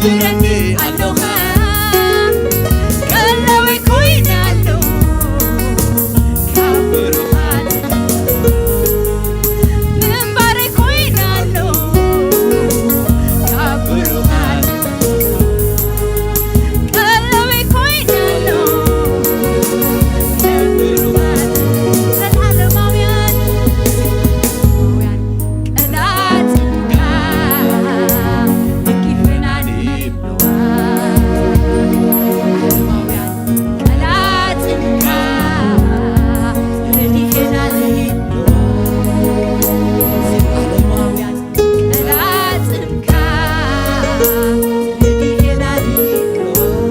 ትረኒ ኣለኻ ቀለበይ ኮይና ኣሎ ካብ ብሩኻት ምንባረይ ኮይና ኣሎ ካብ ብሩኻት ቀለበይ ኮይና ኣሎ ካብ ብሩኻት ዘላለማውያን ቀላጽምካ ደጊፈናል። ዓለማውያን ቀላጽምካ ረዲኤናል። ዓለማውያን ቀላጽምካ ረዲኤናል።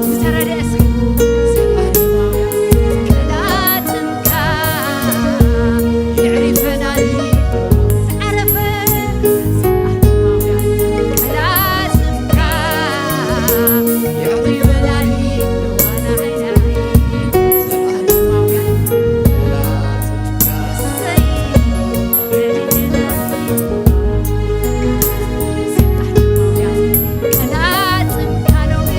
ዝተረድአ ሰብ ዓለማውያን ቀላጽምካ የዕሪፈናል። ዝዓረፈ ዓለማውያን ቀላጽምካ የዕሪፈናል። ዓለማውያን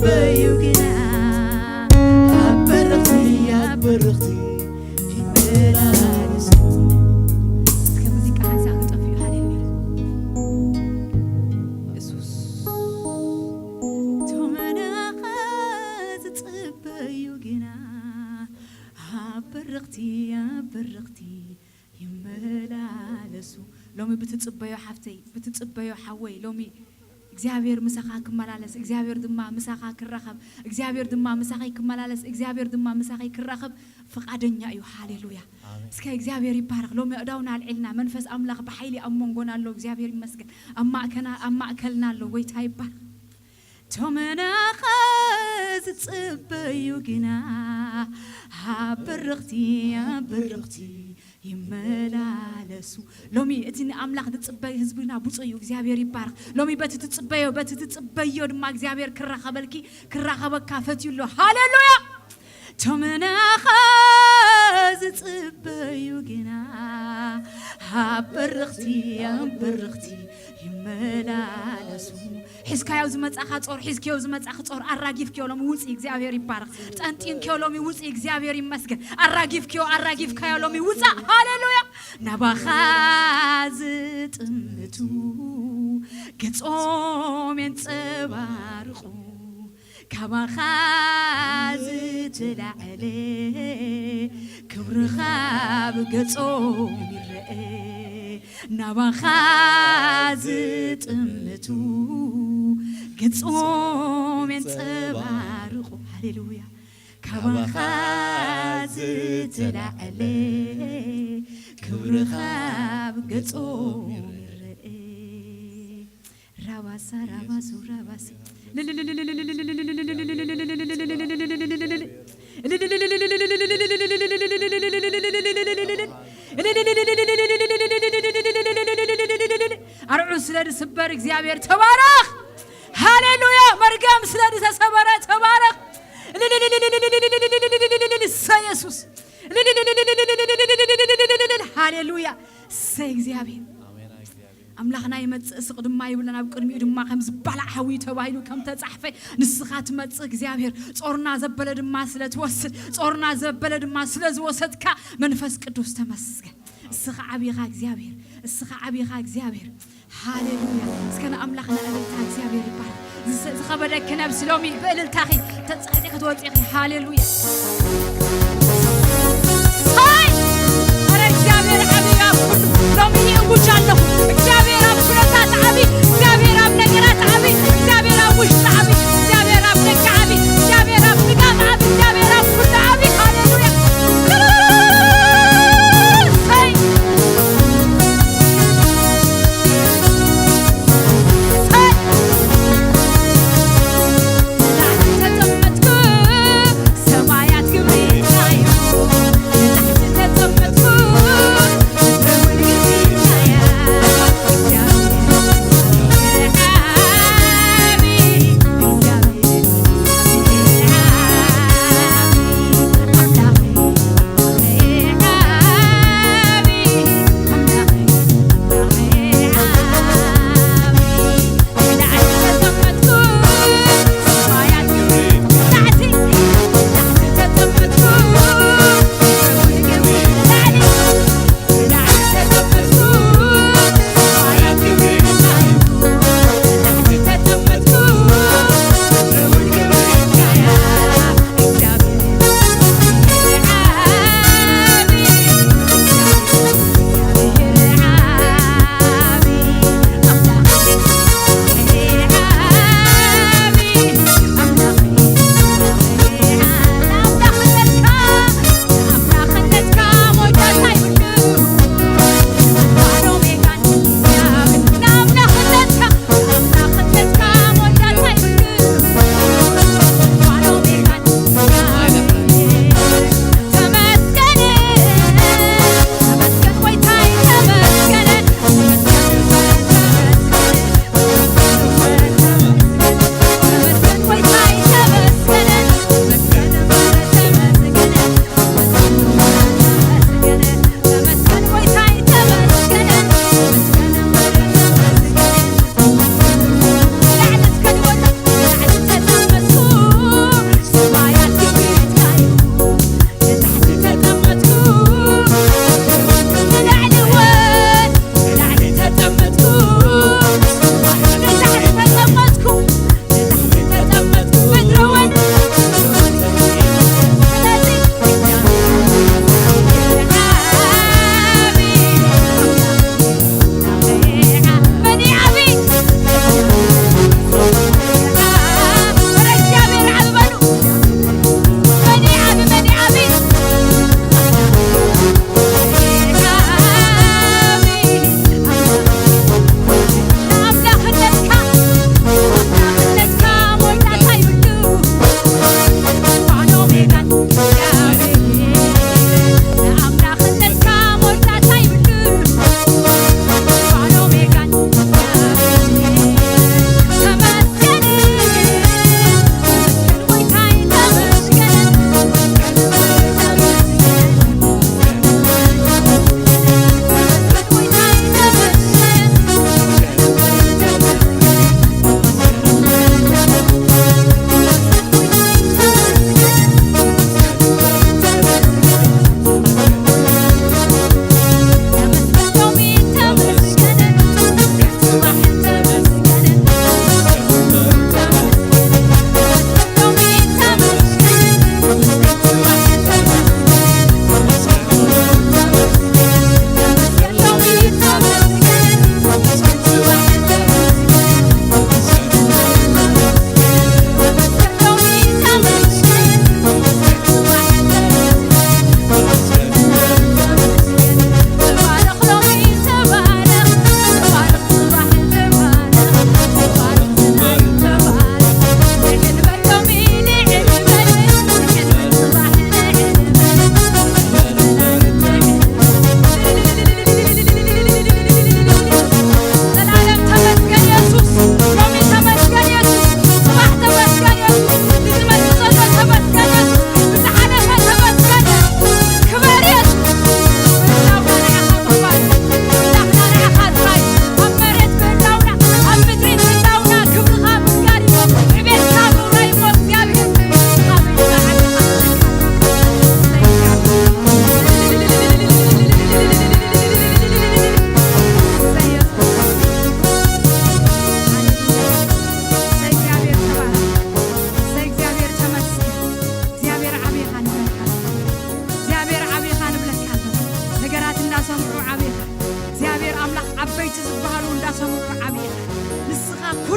እዩ ግና ኣብ በረኽቲ ኣብ በረኽቲ ይመላለስ። እስከ ሙዚቃ ሓንሳእ ክጠፍኡ። ሃሌሉያ። የሱስ። እቶም ናኻ ዝጽበዩ ግና ኣብ በረኽቲ ኣብ በረኽቲ ይመላለሱ። ሎሚ ብትጽበዮ ሓፍተይ፣ ብትጽበዮ ሓወይ፣ ሎሚ እግዚኣብሔር ምሳኻ ክመላለስ፣ እግዚኣብሔር ድማ ምሳኻ ክራኸብ፣ እግዚኣብሔር ድማ ምሳኺ ክመላለስ፣ እግዚኣብሔር ድማ ምሳኺ ክራኸብ ፍቓደኛ እዩ። ሃሌሉያ። ኣሜን። እስከ እግዚኣብሔር ይባረኽ። ሎሚ ኣእዳውና ኣልዒልና መንፈስ ኣምላኽ ብሓይሊ ኣብ መንጎና ኣሎ። እግዚኣብሔር ይመስገን። ኣብ ማእከና-፣ ኣብ ማእከልና ኣሎ። ጎይታ ይባረኽ። እቶም ናኻ ዝጽበዩ ግና ኣብ በረኽቲ ኣብ በረኽቲ ይመላለሱ። ሎሚ እቲ ንኣምላኽ ዝጽበይ ህዝብና ብፁዕ እዩ። እግዚኣብሔር ይባረኽ። ሎሚ በቲ ትጽበዮ፣ በቲ ትጽበዮ ድማ እግዚኣብሔር ክራኸበልኪ፣ ክራኸበካ ፈትዩ ኣሎ። ሃሌሉያ። እቶም ናኻ ዝጽበዩ ግና ኣብ በረኽቲ ኣብ በረኽቲ ይመላለሱ። ሒዝካዮ ዝመጻኻ ጾር፣ ሒዝክዮ ዝመጻኺ ጾር ኣራጊፍክዮ ሎሚ ውጺ። እግዚኣብሔር ይባረኽ። ጠንጢንክዮ ሎሚ ውጺ። እግዚኣብሔር ይመስገን። ኣራጊፍክዮ፣ ኣራጊፍካዮ ሎሚ ውጻእ። ሃሌሉያ። ናባኻ ዝጥምቱ ገጾም የንጸባርቑ፣ ካባኻ ዝተላዕለ ክብርኻ ኣብ ገጾም ይረአ። ናባኻ ዝጥምቱ ገጾም የንጸባርቑ። ሃሌሉያ። ካባኻ ዝተላዕለ ክብርኻ ኣብ ገጾም ይረአ። ራባሳ ራባሱ ራባሲ ኣርዑ ስለ ዝስበር እግዚኣብሔር ተባረኽ። ሃሌሉያ። መርገም ስለ ዝተሰበረ ተባረኽ። እሰ ኢየሱስ። ሃሌሉያ። እሰይ እግዚኣብሔር። ኣምላኽና ይመጽእ፣ ስቕ ድማ ይብለን፣ ኣብ ቅድሚኡ ድማ ከም ዝባላዕ ሓዊ ተባሂሉ ከም ተጻሕፈ፣ ንስኻ ትመጽእ እግዚኣብሔር። ጾርና ዘበለ ድማ ስለ ትወስድ፣ ጾርና ዘበለ ድማ ስለ ዝወሰድካ መንፈስ ቅዱስ ተመስገን። እስኻ ዓቢኻ እግዚኣብሔር፣ እስኻ ዓቢኻ እግዚኣብሔር። ሃሌሉያ። እስከ ንኣምላኽና እልልታ እግዚኣብሔር ይባረኽ። ዝስ-፣ ዝኸበደኪ ነብሲ ሎሚ ብእልልታኺ ተጻሒጢ ክትወጺ ኢኺ። ሃሌሉያ። ሃይ! ኧረ እግዚኣብሔር ዓቢ እዩ ኣብ ኩሉ። ሎሚ እውጅ ኣለኹ። እግዚኣብሔር ኣብ ኩነታት ዓቢ፣ እግዚኣብሔር ኣብ ነገራት ዓቢ፣ እግዚኣብሔር ኣብ ውሽጢ ዓቢ፣ እግዚኣብሔር ኣብ ደገ ዓቢ፣ እግዚኣብሔር ኣብ ንጋት ዓቢ፣ እግዚኣብሔር ኣብ ኩሉ ዓቢ። ሃሌሉያ። ሃይ! ሃይ! ንታሕቲ ተጠመትኩ፣ ሰማያት ክብሪ እዩ። ንታሕቲ ተጠመትኩ፣ ምድሪ እውን ክብሪ እዩ።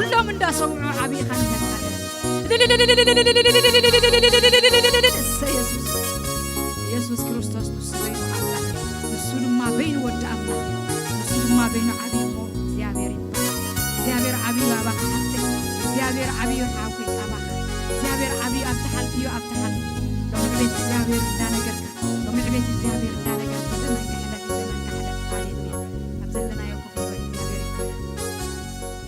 ኩሎም እንዳሰምዑ ዓብይኻ ንብለካ ኣለና። እሰይ የሱስ። የሱስ ክርስቶስ ንሱ በይኑ ኣምላኽ እዩ። ንሱ ድማ በይኑ ወዲ ኣምላኽ እዩ። ንሱ ድማ በይኑ ዓብዪ እሞ እግዚኣብሔር ይበሃል። እግዚኣብሔር ዓብዪ እዩ ኣባኻ ሓፍተይ። እግዚኣብሔር ዓብዪ እዩ ሓውከይ ኣባኻ። እግዚኣብሔር ዓብዪ እዩ ኣብቲ ሓልፍዮ ኣብቲ ሓልፍዮ። ሎሚ ዕቤት እግዚኣብሔር እንዳነገርካ፣ ሎሚ ዕቤት እግዚኣብሔር እንዳነገርካ፣ ዘመንካ ሕለፍ፣ ዘመንካ ሕለፍ። ሃሌሉያ። ኣብ ዘለናዮ ኮፍ ንበል፣ እግዚኣብሔር ይባረክ።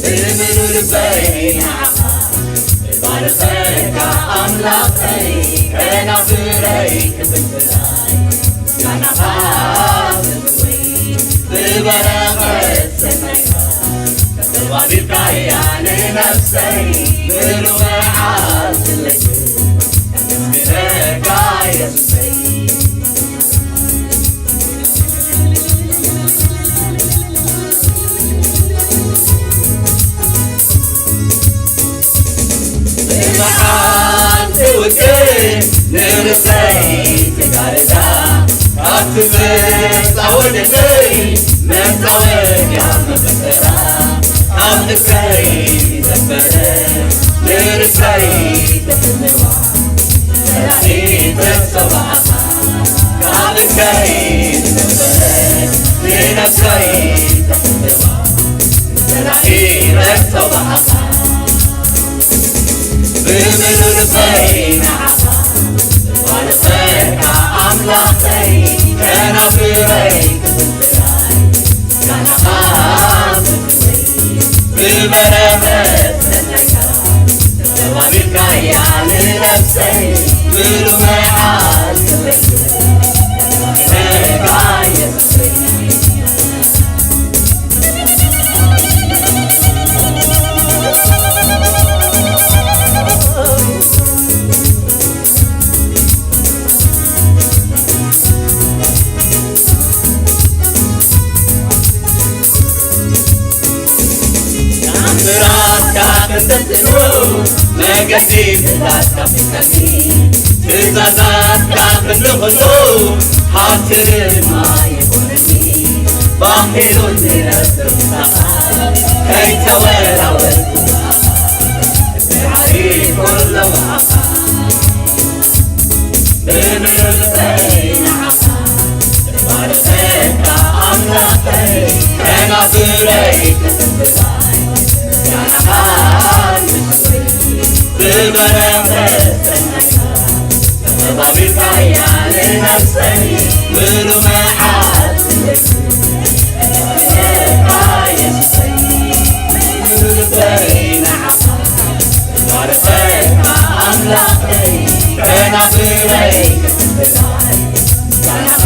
እምኑ ልበይ ንዓኻ እባርኸካ ኣምላኸይ፣ ከናፍረይ ክፍንፍናይ ምስጋናኻ ብበረኸት ሰናይካ ተዋቢብካያ ንነፍሰይ ምሉእ መዓልቲ ለይትን ከመስግነካ የሱሰይ። ብመዓልቲ ውግእ ንርእሰይ ትጋርዳ፣ ካብቲ መጻወድተይ መጻወድያ መፈተራ፣ ካብ ልብሰይ ዘበረ ንርእሰይ ተፍንዋ። ሰላሒ ተሰዋእኻ ካብ ከይድ ነበረ ንነፍሰይ ተሕልዋ። ሰላሒ ተሰዋእኻ ብምሉእ ልበይ ንዓኻ እባርኸካ ኣምላኸይ፣ ከናፍረይ ክፍንፍናይ ምስጋናኻ ብፍቕሪ ብበረኸት ሰናይካ ተዋቢብካያ ንነፍሰይ ምሉእ መዓልቲ ለይትን ከናፍረካ የሱሰይ። ተኣምራትካ ክንተስኖ መገዲ ብላትካ ፍቀኒ ትእዛዛትካ ክንዲ ኩሉ ሃብቲ ድማ ይኹንኒ። ባኺሉ ዝነብር ምሳኻ ከይተወላወልኩ ብኣኻ ድሓሪ ኩሉ ብኣኻ ብምሉእ ልበይ ንዓኻ እባርኸካ ኣምላኸይ፣ ከናፍረይ ክፍንፍናይ ምስጋናኻ ንስወይ። ብበረኸት ሰናይካ ተኸባቢርካያ ንነፍሰይ ምሉእ መዓልቲ ለይትን እባርኸካ የሱሰይ። ብምሉእ ልበይ ንዓኻ ባርኸካ ኣምላኸይ፣ ከናፍረይ ክፍንፍናይ ምስጋናኻ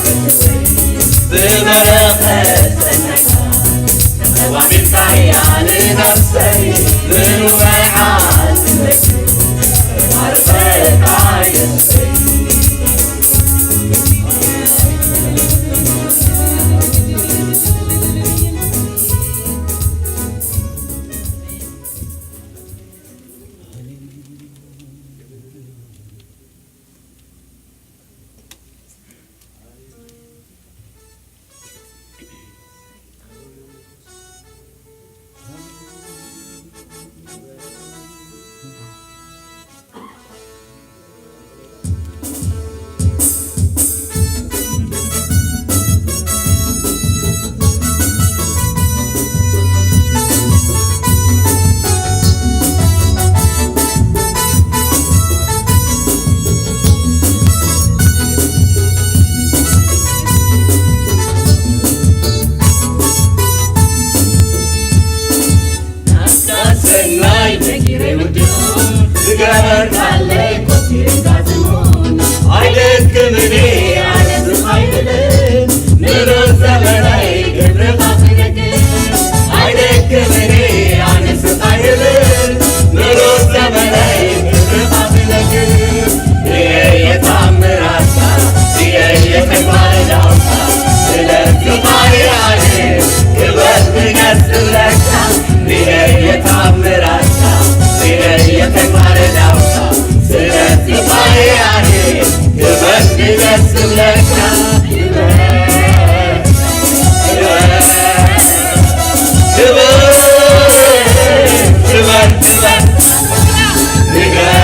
ክስወይ። ብበረኸት ሰናይካ ተኸባቢብካያ ንነፍሰይ፣ ምሉእ መዓልቲ ለይትን እባርኸካ የሱሰይ። ሰናይ ነጊረ ይውድኹም፣ ዝገበርካለይ ቆጺርካ ስሙን። ኣይደክምን ኣነ ስቕ ኣይብልን፣ ምሉእ ዘመነይ ክብርኻ ክነግር። ኣይደክምን ኣነ ስቕ ኣይብልን፣ ምሉእ ዘመነይ ክብርኻ ክነግር። ርኤየ ተኣምራትካ፣ ርኤየ ተግባረ ዳውካ፣ ስለዚ ባርያኔ ክብረት ንገስ ዝብለካ። ርኤየ ተኣምራትካ፣ ርኤየ ተግባረ ዳውካ፣ ስለዚ ባርያኔ ክብረት ንገስ ዝብለካ። ክብረት፣ ክብረት፣ ክብረት፣ ክብረት።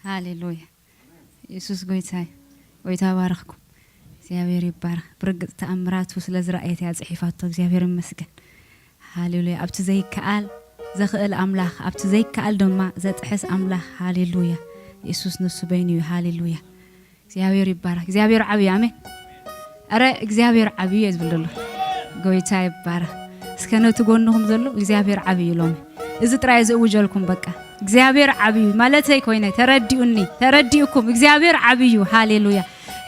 ሃሌሉያ። የሱስ ጎይታይ። ጎይታ ባረኽኩም። እግዚኣብሔር ይባረኽ። ብርግጽ ተኣምራቱ ስለ ዝረኣየት እያ ጽሒፋቶ። እግዚኣብሔር ይመስገን። ሃሌሉያ። ኣብቲ ዘይከኣል ዘኽእል ኣምላኽ፣ ኣብቲ ዘይከኣል ድማ ዘጥሕስ ኣምላኽ። ሃሌሉያ። የሱስ ንሱ በይኑ እዩ። ሃሌሉያ። እግዚኣብሔር ይባረኽ። እግዚኣብሔር ዓብዩ። ኣሜን። ኣረ እግዚኣብሔር ዓብዩ እየ ዝብል ዘሎ። ጎይታ ይባረኽ። እስከ ነቲ ጎንኹም ዘሎ እግዚኣብሔር ዓብዩ ሎሚ። እዚ ጥራይ እዚ እውጀልኩም በቃ። እግዚኣብሔር ዓብዩ ማለተይ ኮይነ ተረዲኡኒ፣ ተረዲኡኩም። እግዚኣብሔር ዓብዩ። ሃሌሉያ።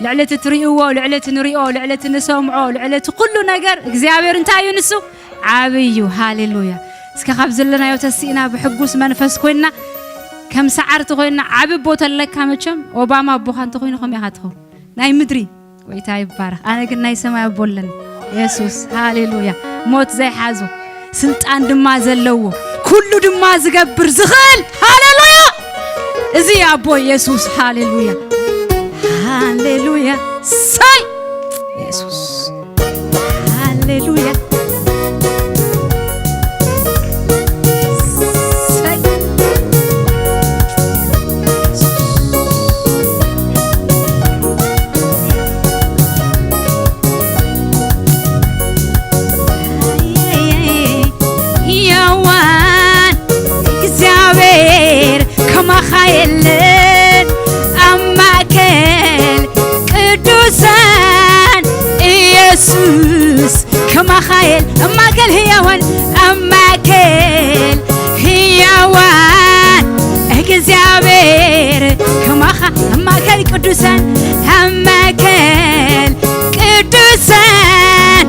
ልዕሊ እቲ ትርእይዎ፣ ልዕሊ እቲ ንሪኦ፣ ልዕሊ እቲ ንሰምዖ፣ ልዕሊ እቲ ኩሉ ነገር እግዚኣብሔር እንታይ እዩ ንሱ? ዓብዩ። ሃሌሉያ። እስከ ካብ ዘለናዮ ተሲእና ብሕጉስ መንፈስ ኮይንና ከም ሰዓርቲ ኮይንና ዓቢ ኣቦ ተለካ መቸም ኦባማ ኣቦኻ እንተኮይኑ ከም ኢኻ ትኸውን ናይ ምድሪ። ጎይታ ይባረኽ። ኣነ ግን ናይ ሰማይ ኣቦ ኣለኒ። የሱስ። ሃሌሉያ። ሞት ዘይሓዞ ስልጣን ድማ ዘለዎ ኩሉ ድማ ዝገብር ዝኽእል። ሃሌሉያ። እዚ ኣቦ የሱስ። ሃሌሉያ። ሃሌሉያ። ሳይ የሱስ። ሃሌሉያ። ሳይ። የዋን እግዚኣብሔር ከማኻ የለን ኣብ ማእከል ቅዱሳን ኢየሱስ ከማኻ የል ኣብ ማእከል ህያዋን ኣብ ማእከል ህያዋን እግዚኣብሔር ከማኻ ኣብ ማእከል ቅዱሳን ኣብ ማእከል ቅዱሳን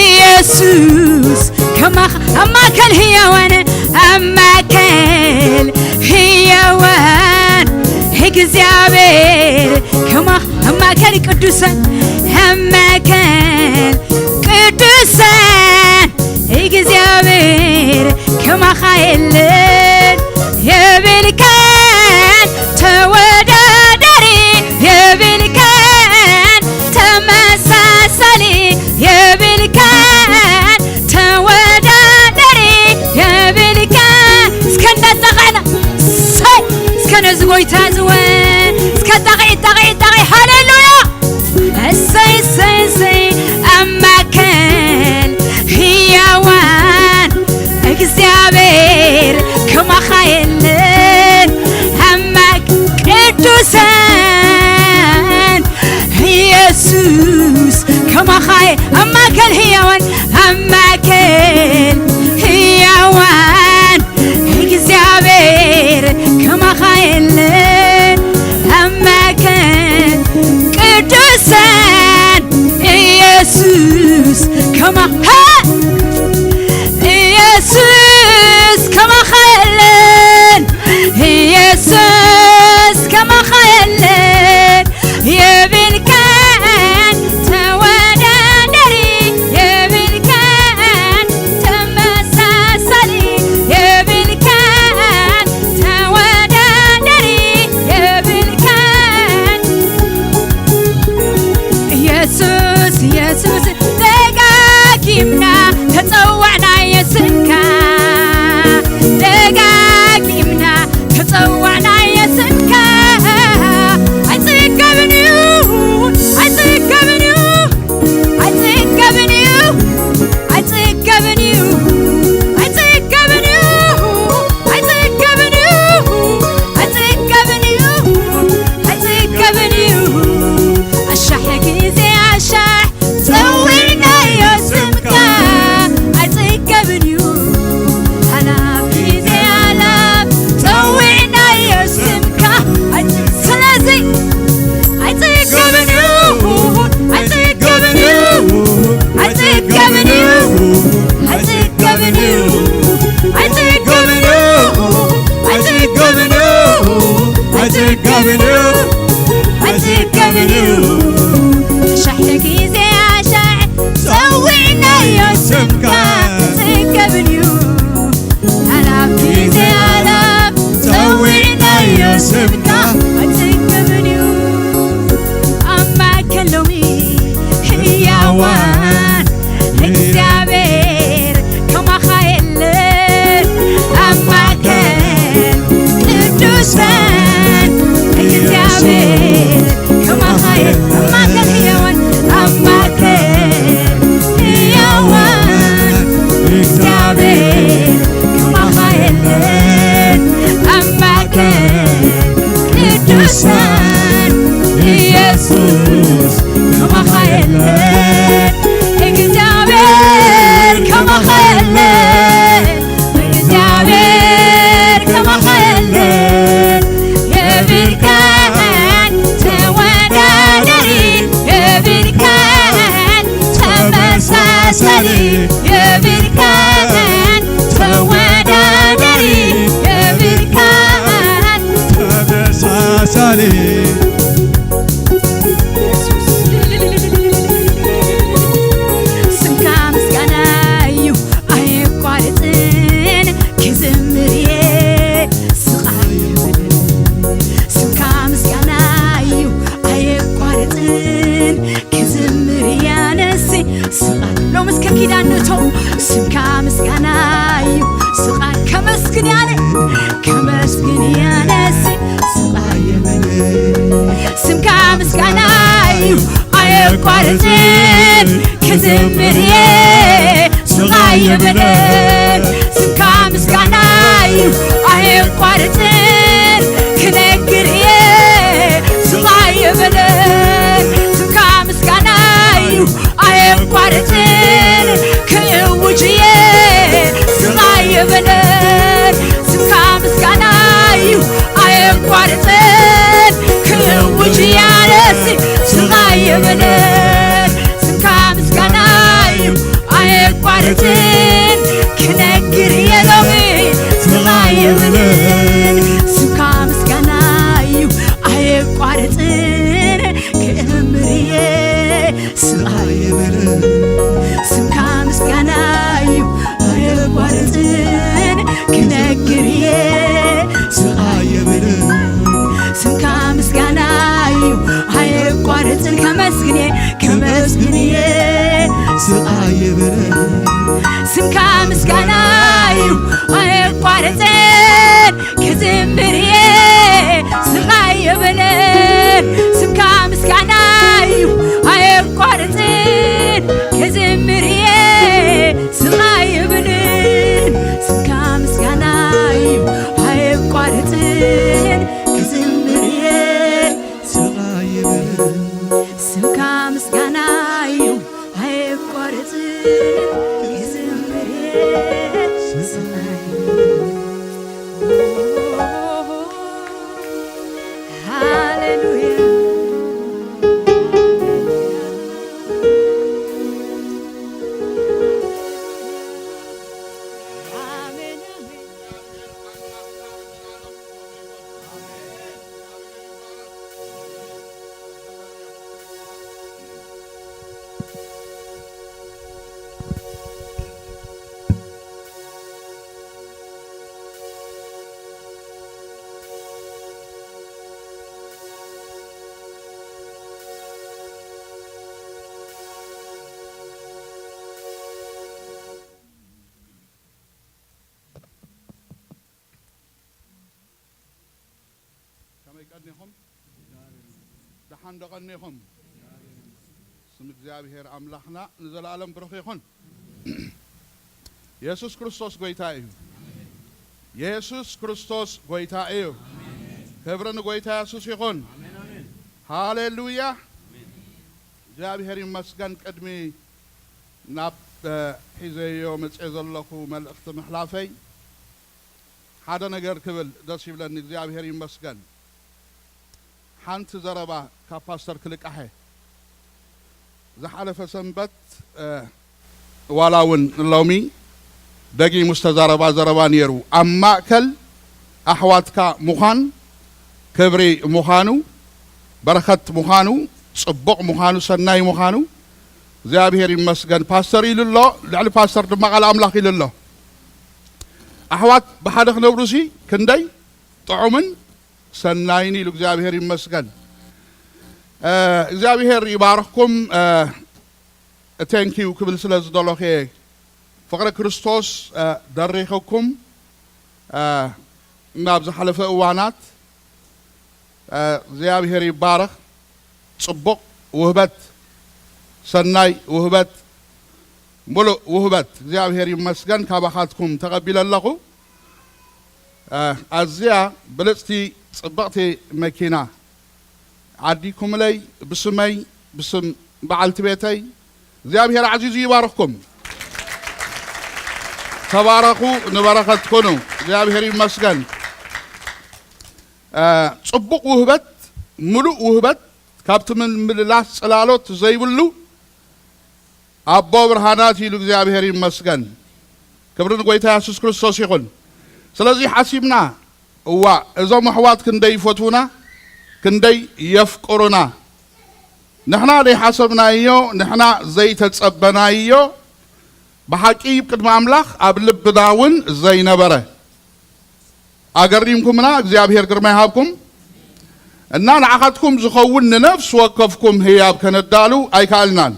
ኢየሱስ ከማኻ ኣብ ማእከል ህያዋን ኣብ ማእከል ህያዋን እግዚኣብሔር ከማኻ ኣብ ማእከል ቅዱሳን ኣብ ማእከል ቅዱሳን እግዚኣብሔር ከማኻ የለን የብልካን ተወዳዳሪ የብልካን ተመሳሳሊ የብልካን ተወዳዳሪ የብልካን እስከ እንዳጣቕዕና ሰይ እስከ ነዚ ጎይታ ዝወ እስከ ጣቕዒ ጣቕዒ ጣቕዒ ሃሌሉያ እሰይ እሰይ እሰይ ኣብ ማእከል ህያዋን እግዚኣብሔር ከማኻ የለን ኣብ ማእከል ቅዱሳን ኢየሱስ ከማኻ ኣብ ማእከል ህያዋን ኣብ ማእከል ህያዋን እግዚኣብሔር ከማኻ የለን ኣብ ማእከል ቅዱሳን ኢየሱስ ከማኻ ኢየሱስ ከማኻ የለን ኢየሱስ ከማኻ የለን የብልካን ተወዳዳሪ የብልካን ተመሳሳሊ የብልካን ተወዳዳሪ የብልካን ኢየሱስ ኢየሱስ ደጋጊምና ተጸዋዕናዮ ስምካ ደጋጊምና ተጸዋዕናዮ ስምካ ኣይጽገብን እዩ ኣይጽገብን እዩ ኣይጽገብን እዩ ኣይጽገብን እዩ ኣይጽገብን እዩ ኣይጽገብን እዩ ኣይጽገብን እዩ ኣይጽገብን እዩ ኣሻሕ ግዜ ኣሻሕ ጸዊዕናዮ ስምካ ኣይጽገብን እዩ ኣላፍ ግዜ ኣላፍ ጸዊዕናዮ ስምካ ኣይጽ- ስለዚ ኣይጽገብን እዩ ኣይጽገብን እዩ ኣይጽገብን እዩ ኣይጽገብን እዩ ኣይጽገብን እዩ ኣይጽገብን እዩ ኣይጽገብን እዩ ኣይጽገብን እዩ ኣሻሕ ግዜ ኣሻሕ ጸዊዕናዮ ስምካ ኣይጽገብን እዩ ኣላፍ ግዜ ኣላፍ ጸዊዕናዮ ስምካ ኣይጽገብን እዩ ኣብ ማእከል ሎሚ ህያዋን እግዚኣብሔር ከማኻ የለን ኣብ ማእከል ቅዱሳን ኢየሱስ ከማኻ የለን፣ እግዚኣብሔር ከማኻ የለን፣ እግዚኣብሔር ከማኻ የለን። የብልካን ተወዳዳሪ፣ የብልካን ተመሳሳሊ፣ የብልካን ተወዳዳሪ፣ የብልካን ተመሳሳሊ። ስምካ ምስጋና እዩ ኣየቋርጽን፣ ክዝምር እየ ስቓይ የብልን። ስምካ ምስጋና እዩ ኣየቋርጽን፣ ክዝምር እየ ኣነሲ ስቓይ። ሎምስ ከኪዳን ነቶም ስምካ ምስጋና እዩ ስቓይ። ከመስግን ያለ ከመስግን ያነሲ ስቓይ የብልን። ስምካ ምስጋና እዩ ኣየቋርጽን፣ ክዝምር እየ ስቓይ የብልን። ስምካ ምስጋና እዩ ኣየቋርጽን፣ ክነግር እየ ስቓይ የብልን። ስምካ ምስጋና እዩ ኣየቋርጽን፣ ክእውጅ እየ ስቓይ የብልን። ስምካ ምስጋና እዩ ኣየቋርጽን፣ ክእውጅ እየ ኣነሲ ስቓይ የብልን። ስምካ ምስጋና እዩ ኣየቋርጽን፣ ክነግር እየ ሎሚ ስቓይ የብልን። ስምካ ምስጋና እዩ ኣየቋርጽን፣ ክእምር እየ ስቓይ የብልን። ስምካ ምስጋና እዩ ኣየቋርጽን፣ ክነግር እየ ስቓይ የብልን። ስምካ ምስጋና እዩ ኣየቋርጽን፣ ከመስግን እየ ከመስግን እየ ስቓይ የብልን። ስምካ ምስጋና እዩ ኣየቋርጽን፣ ክዝምር እየ ስቓይ የብልን። ስምካ ምስጋና እዩ ኣየቋርጽን፣ ክዝምር እየ ስቓይ የብልን። ስምካ ምስጋና እዩ ኣየቋርጽን፣ ክዝምር እየ ስቓይ የብልን። ስምካ ምስጋና እዩ ኣየቋርጽን፣ ክዝምር እየ ስቓይ የብልን። ሃሌሉያ። ኣሜን፣ ኣሜን። ከመይ ቀኒኹም? ደሓን ዶ ቀኒኹም? ስም እግዚኣብሔር ኣምላኽና ንዘለኣለም ብሩኽ ይኹን። የሱስ ክርስቶስ ጐይታ እዩ። የሱስ ክርስቶስ ጐይታ እዩ። ክብሪ ንጐይታ የሱስ ይኹን። ሃሌሉያ። እግዚኣብሔር ይመስገን። ቅድሚ ናብ፣ እ፣ ሒዘዮ መጽየ ዘለኹ መልእኽቲ ምሕላፈይ ሓደ ነገር ክብል ደስ ይብለኒ። እግዚኣብሔር ይመስገን። ሓንቲ ዘረባ ካብ ፓስተር ክልቃሐ። ዝሓለፈ ሰንበት፣ እ፣ ዋላ እውን ሎሚ ደጊሙ ዝተዛረባ ዘረባ ነይሩ። ኣብ ማእከል ኣሕዋትካ ምዃን ክብሪ ምዃኑ፣ በረኸት ምዃኑ፣ ጽቡቕ ምዃኑ፣ ሰናይ ምዃኑ እግዚኣብሔር ይመስገን። ፓስተር ኢሉ ኣሎ፣ ልዕሊ ፓስተር ድማ ቃል ኣምላኽ ኢሉ ኣሎ። ኣሕዋት ብሓደ ክነብሩሲ ክንደይ ጥዑምን ሰናይን ኢሉ እግዚኣብሔር ይመስገን። እ፣ እግዚኣብሔር ይባርኽኩም። እ፣ ቴንኪዩ ክብል ስለ ዝደለኹ እየ። ፍቕሪ ክርስቶስ፣ እ፣ ደሪኽኩም፣ እ፣ ናብ ዝሓለፈ እዋናት፣ እ፣ እግዚኣብሔር ይባረኽ። ጽቡቕ ውህበት፣ ሰናይ ውህበት፣ ምሉእ ውህበት እግዚኣብሔር ይመስገን ካባኻትኩም ተቐቢለ ኣለኹ። እ፣ ኣዝያ ብልጽቲ ጽብቕቲ መኪና፣ ዓዲኩምለይ ብስመይ፣ ብስም በዓልቲ ቤተይ እግዚኣብሔር ኣዕዚዙ ይባርኽኩም። ተባረኹ፣ ንበረኸት ኩኑ። እግዚኣብሔር ይመስገን። እ፣ ጽቡቕ ውህበት፣ ምሉእ ውህበት፣ ካብቲ ምምልላስ ጽላሎት ዘይብሉ ኣቦ ብርሃናት ኢሉ እግዚኣብሔር ይመስገን። ክብሪ ንጎይታ የሱስ ክርስቶስ ይኹን። ስለዚ ሓሲብና፣ እዋ፣ እዞም ኣሕዋት ክንደይ ይፈትዉና፣ ክንደይ የፍቅሩና። ንሕና ዘይሓሰብናዮ፣ ንሕና ዘይተጸበናዮ፣ ብሓቂ ቅድሚ ኣምላኽ ኣብ ልብና እውን ዘይነበረ። ኣገሪምኩምና፣ እግዚኣብሔር ግርማ ይሃብኩም። እና ንዓኻትኩም ዝኸውን ንነፍሲ ወከፍኩም ህያብ ከነዳሉ ኣይከኣልናን።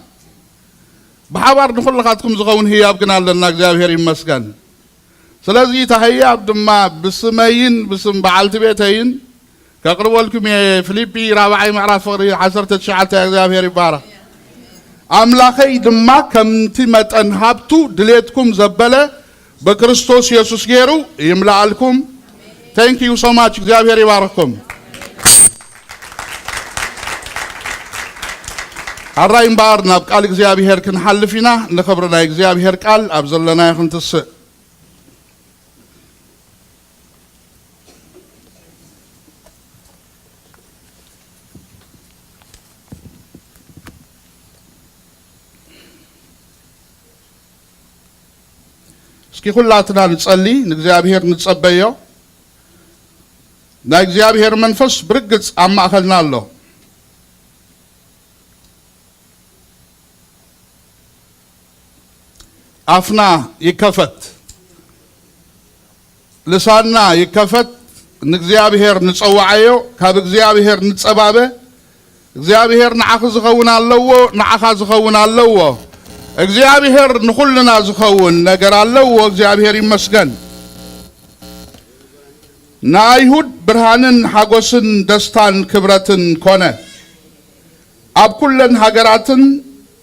ብሓባር ንኹልኻትኩም ዝኸውን ህያብ ግን ኣለና፣ እግዚኣብሔር ይመስገን። ስለዚ እታ ህያብ ድማ ብስመይን ብስም በዓልቲ ቤተይን ከቕርበልኩም እየ። ፊልጲ ራብዓይ ምዕራፍ ፍቕሪ ዓሰርተ ትሽዓተ እግዚኣብሔር ይባረኽ። ኣምላኸይ ድማ ከምቲ መጠን ሃብቱ ድሌትኩም ዘበለ ብክርስቶስ የሱስ ገይሩ ይምልኣልኩም። Thank you so much። እግዚኣብሔር ይባርኽኩም። ኣራይ እምበኣር ናብ ቃል እግዚኣብሔር ክንሓልፍ ኢና። ንኽብሪ ናይ እግዚኣብሔር ቃል ኣብ ዘለናዮ ክንትስእ። እስኪ ኩላትና ንጸሊ፣ ንእግዚኣብሔር ንጸበዮ። ናይ እግዚኣብሔር መንፈስ ብርግጽ ኣብ ማእከልና ኣሎ። ኣፍና ይከፈት፣ ልሳንና ይከፈት፣ ንእግዚኣብሔር ንጸውዓዮ፣ ካብ እግዚኣብሔር ንጸባበ። እግዚኣብሔር ንዓኺ ዝኸውን ኣለዎ፣ ንዓኻ ዝኸውን ኣለዎ። እግዚኣብሔር ንኹልና ዝኸውን ነገር ኣለዎ። እግዚኣብሔር ይመስገን። ንኣይሁድ ብርሃንን ሓጎስን ደስታን ክብረትን ኮነ። ኣብ ኩለን ሃገራትን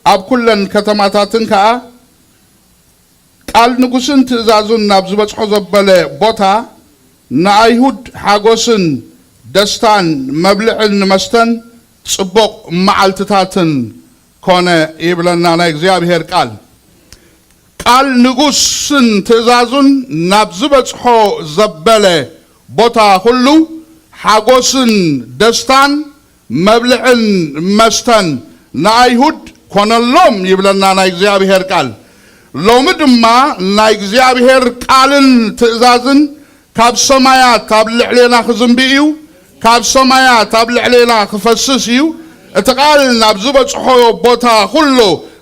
ኣብ ኩለን ከተማታትን ከኣ ቃል ንጉስን ትእዛዙን ናብ ዝበጽሖ ዘበለ ቦታ ንኣይሁድ ሓጎስን ደስታን መብልዕን መስተን ጽቡቕ መዓልትታትን ኮነ ይብለና ናይ እግዚኣብሔር ቃል። ቃል ንጉስን ትእዛዙን ናብ ዝበጽሖ ዘበለ ቦታ ኩሉ ሓጎስን ደስታን መብልዕን መስተን ንኣይሁድ ኮነሎም ይብለና ናይ እግዚኣብሔር ቃል። ሎሚ ድማ ናይ እግዚኣብሔር ቃልን ትእዛዝን ካብ ሰማያት ኣብ ልዕሌና ክዝንቢ እዩ፣ ካብ ሰማያት ኣብ ልዕሌና ክፈስስ እዩ። እቲ ቃል ናብ ዝበጽሖ ቦታ ኩሉ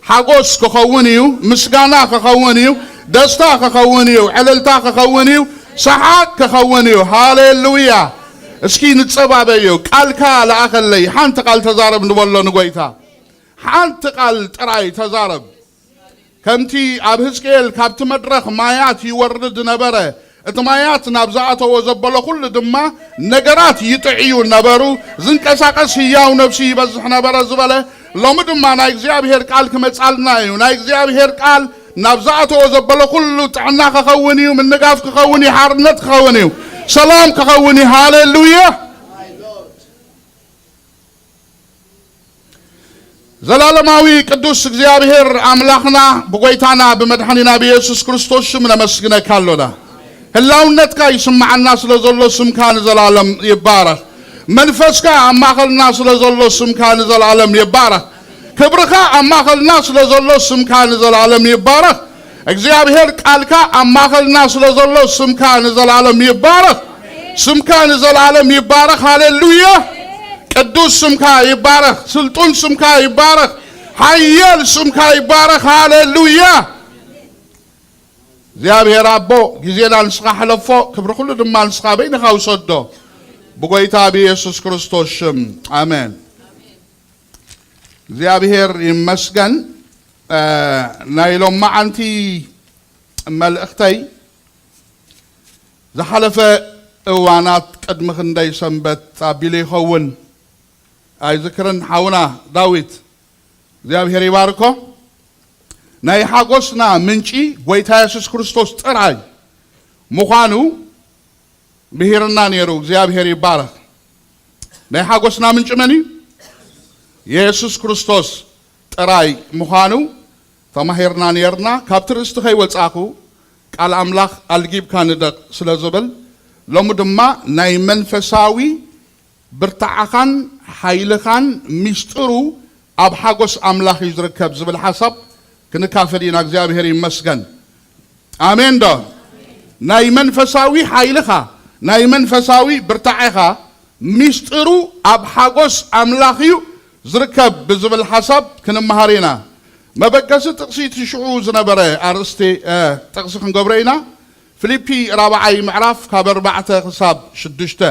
ሓጎስ ክኸውን እዩ፣ ምስጋና ክኸውን እዩ፣ ደስታ ክኸውን እዩ፣ ዕልልታ ክኸውን እዩ፣ ሰሓቅ ክኸውን እዩ። ሃሌሉያ! እስኪ ንጸባበዮ። ቃልካ ለኣኸለይ፣ ሓንቲ ቃል ተዛረብ ንበሎ ንጎይታ። ሓንቲ ቃል ጥራይ ተዛረብ። ከምቲ ኣብ ሕዝቅኤል ካብቲ መድረኽ ማያት ይወርድ ነበረ፣ እቲ ማያት ናብ ዝኣተዎ ዘበሎ ኩሉ ድማ ነገራት ይጥዕዩ ነበሩ። ዝንቀሳቐስ ህያው ነፍሲ ይበዝሕ ነበረ ዝበለ፣ ሎሚ ድማ ናይ እግዚኣብሔር ቃል ክመጻልና እዩ። ናይ እግዚኣብሔር ቃል ናብ ዝኣተዎ ዘበሎ ኩሉ ጥዕና ክኸውን እዩ፣ ምንጋፍ ክኸውን እዩ፣ ሓርነት ክኸውን እዩ፣ ሰላም ክኸውን እዩ። ሃሌሉያ! ዘላለማዊ ቅዱስ እግዚኣብሔር ኣምላኽና ብጎይታና ብመድሓኒና ብየሱስ ክርስቶስ ሽም ነመስግነካ ኣሎና። ህላውነትካ ይስምዓና ስለ ዘሎ ስምካ ንዘላለም ይባረኽ። መንፈስካ ኣብ ማእኸልና ስለ ዘሎ ስምካ ንዘላለም ይባረኽ። ክብርኻ ኣብ ማእኸልና ስለ ዘሎ ስምካ ንዘላለም ይባረኽ። እግዚኣብሔር ቃልካ ኣብ ማእኸልና ስለ ዘሎ ስምካ ንዘላለም ይባረኽ። ስምካ ንዘላለም ይባረኽ። ሃሌሉያ! ቅዱስ ስምካ ይባረኽ። ስልጡን ስምካ ይባረኽ። ሓያል ስምካ ይባረኽ። ሃሌሉያ! እግዚኣብሔር ኣቦ፣ ግዜና ንስኻ ሕለፎ፣ ክብሪ ኩሉ ድማ ንስኻ በይንኻ ውሰዶ። ብጎይታ ብየሱስ ክርስቶስ ሽም፣ ኣሜን። እግዚኣብሔር ይመስገን። እ፣ ናይ ሎማዓንቲ መልእኽተይ ዝሓለፈ እዋናት ቅድሚ ክንደይ ሰንበት ኣቢሉ ይኸውን ኣይዝክርን። ሓውና ዳዊት እግዚኣብሔር ይባርኮ። ናይ ሓጎስና ምንጪ ጎይታ የሱስ ክርስቶስ ጥራይ ምዃኑ ምሂርና ነይሩ። እግዚኣብሔር ይባረኽ። ናይ ሓጎስና ምንጪ መን እዩ? የሱስ ክርስቶስ ጥራይ ምዃኑ ተማሂርና ነርና። ካብቲ ርእስቲ ከይወጻኹ ቃል ኣምላኽ ኣልጊብካ ንደቕ ስለ ዝብል፣ ሎሚ ድማ ናይ መንፈሳዊ ብርታዕኻን ሓይልኻን ሚስጥሩ ኣብ ሓጎስ ኣምላኽ እዩ ዝርከብ ዝብል ሓሳብ ክንካፈል ኢና። እግዚኣብሔር ይመስገን። ኣሜን ዶ? ናይ መንፈሳዊ ሓይልኻ፣ ናይ መንፈሳዊ ብርታዕኻ ሚስጥሩ ኣብ ሓጎስ ኣምላኽ እዩ ዝርከብ ብዝብል ሓሳብ ክንመሃር ኢና። መበገሲ ጥቕሲ እቲ ሽዑ ዝነበረ ኣርእስቲ፣ እ፣ ጥቕሲ ክንገብሮ ኢና። ፊልፒ ራብዓይ ምዕራፍ ካብ ኣርባዕተ ክሳብ ሽዱሽተ።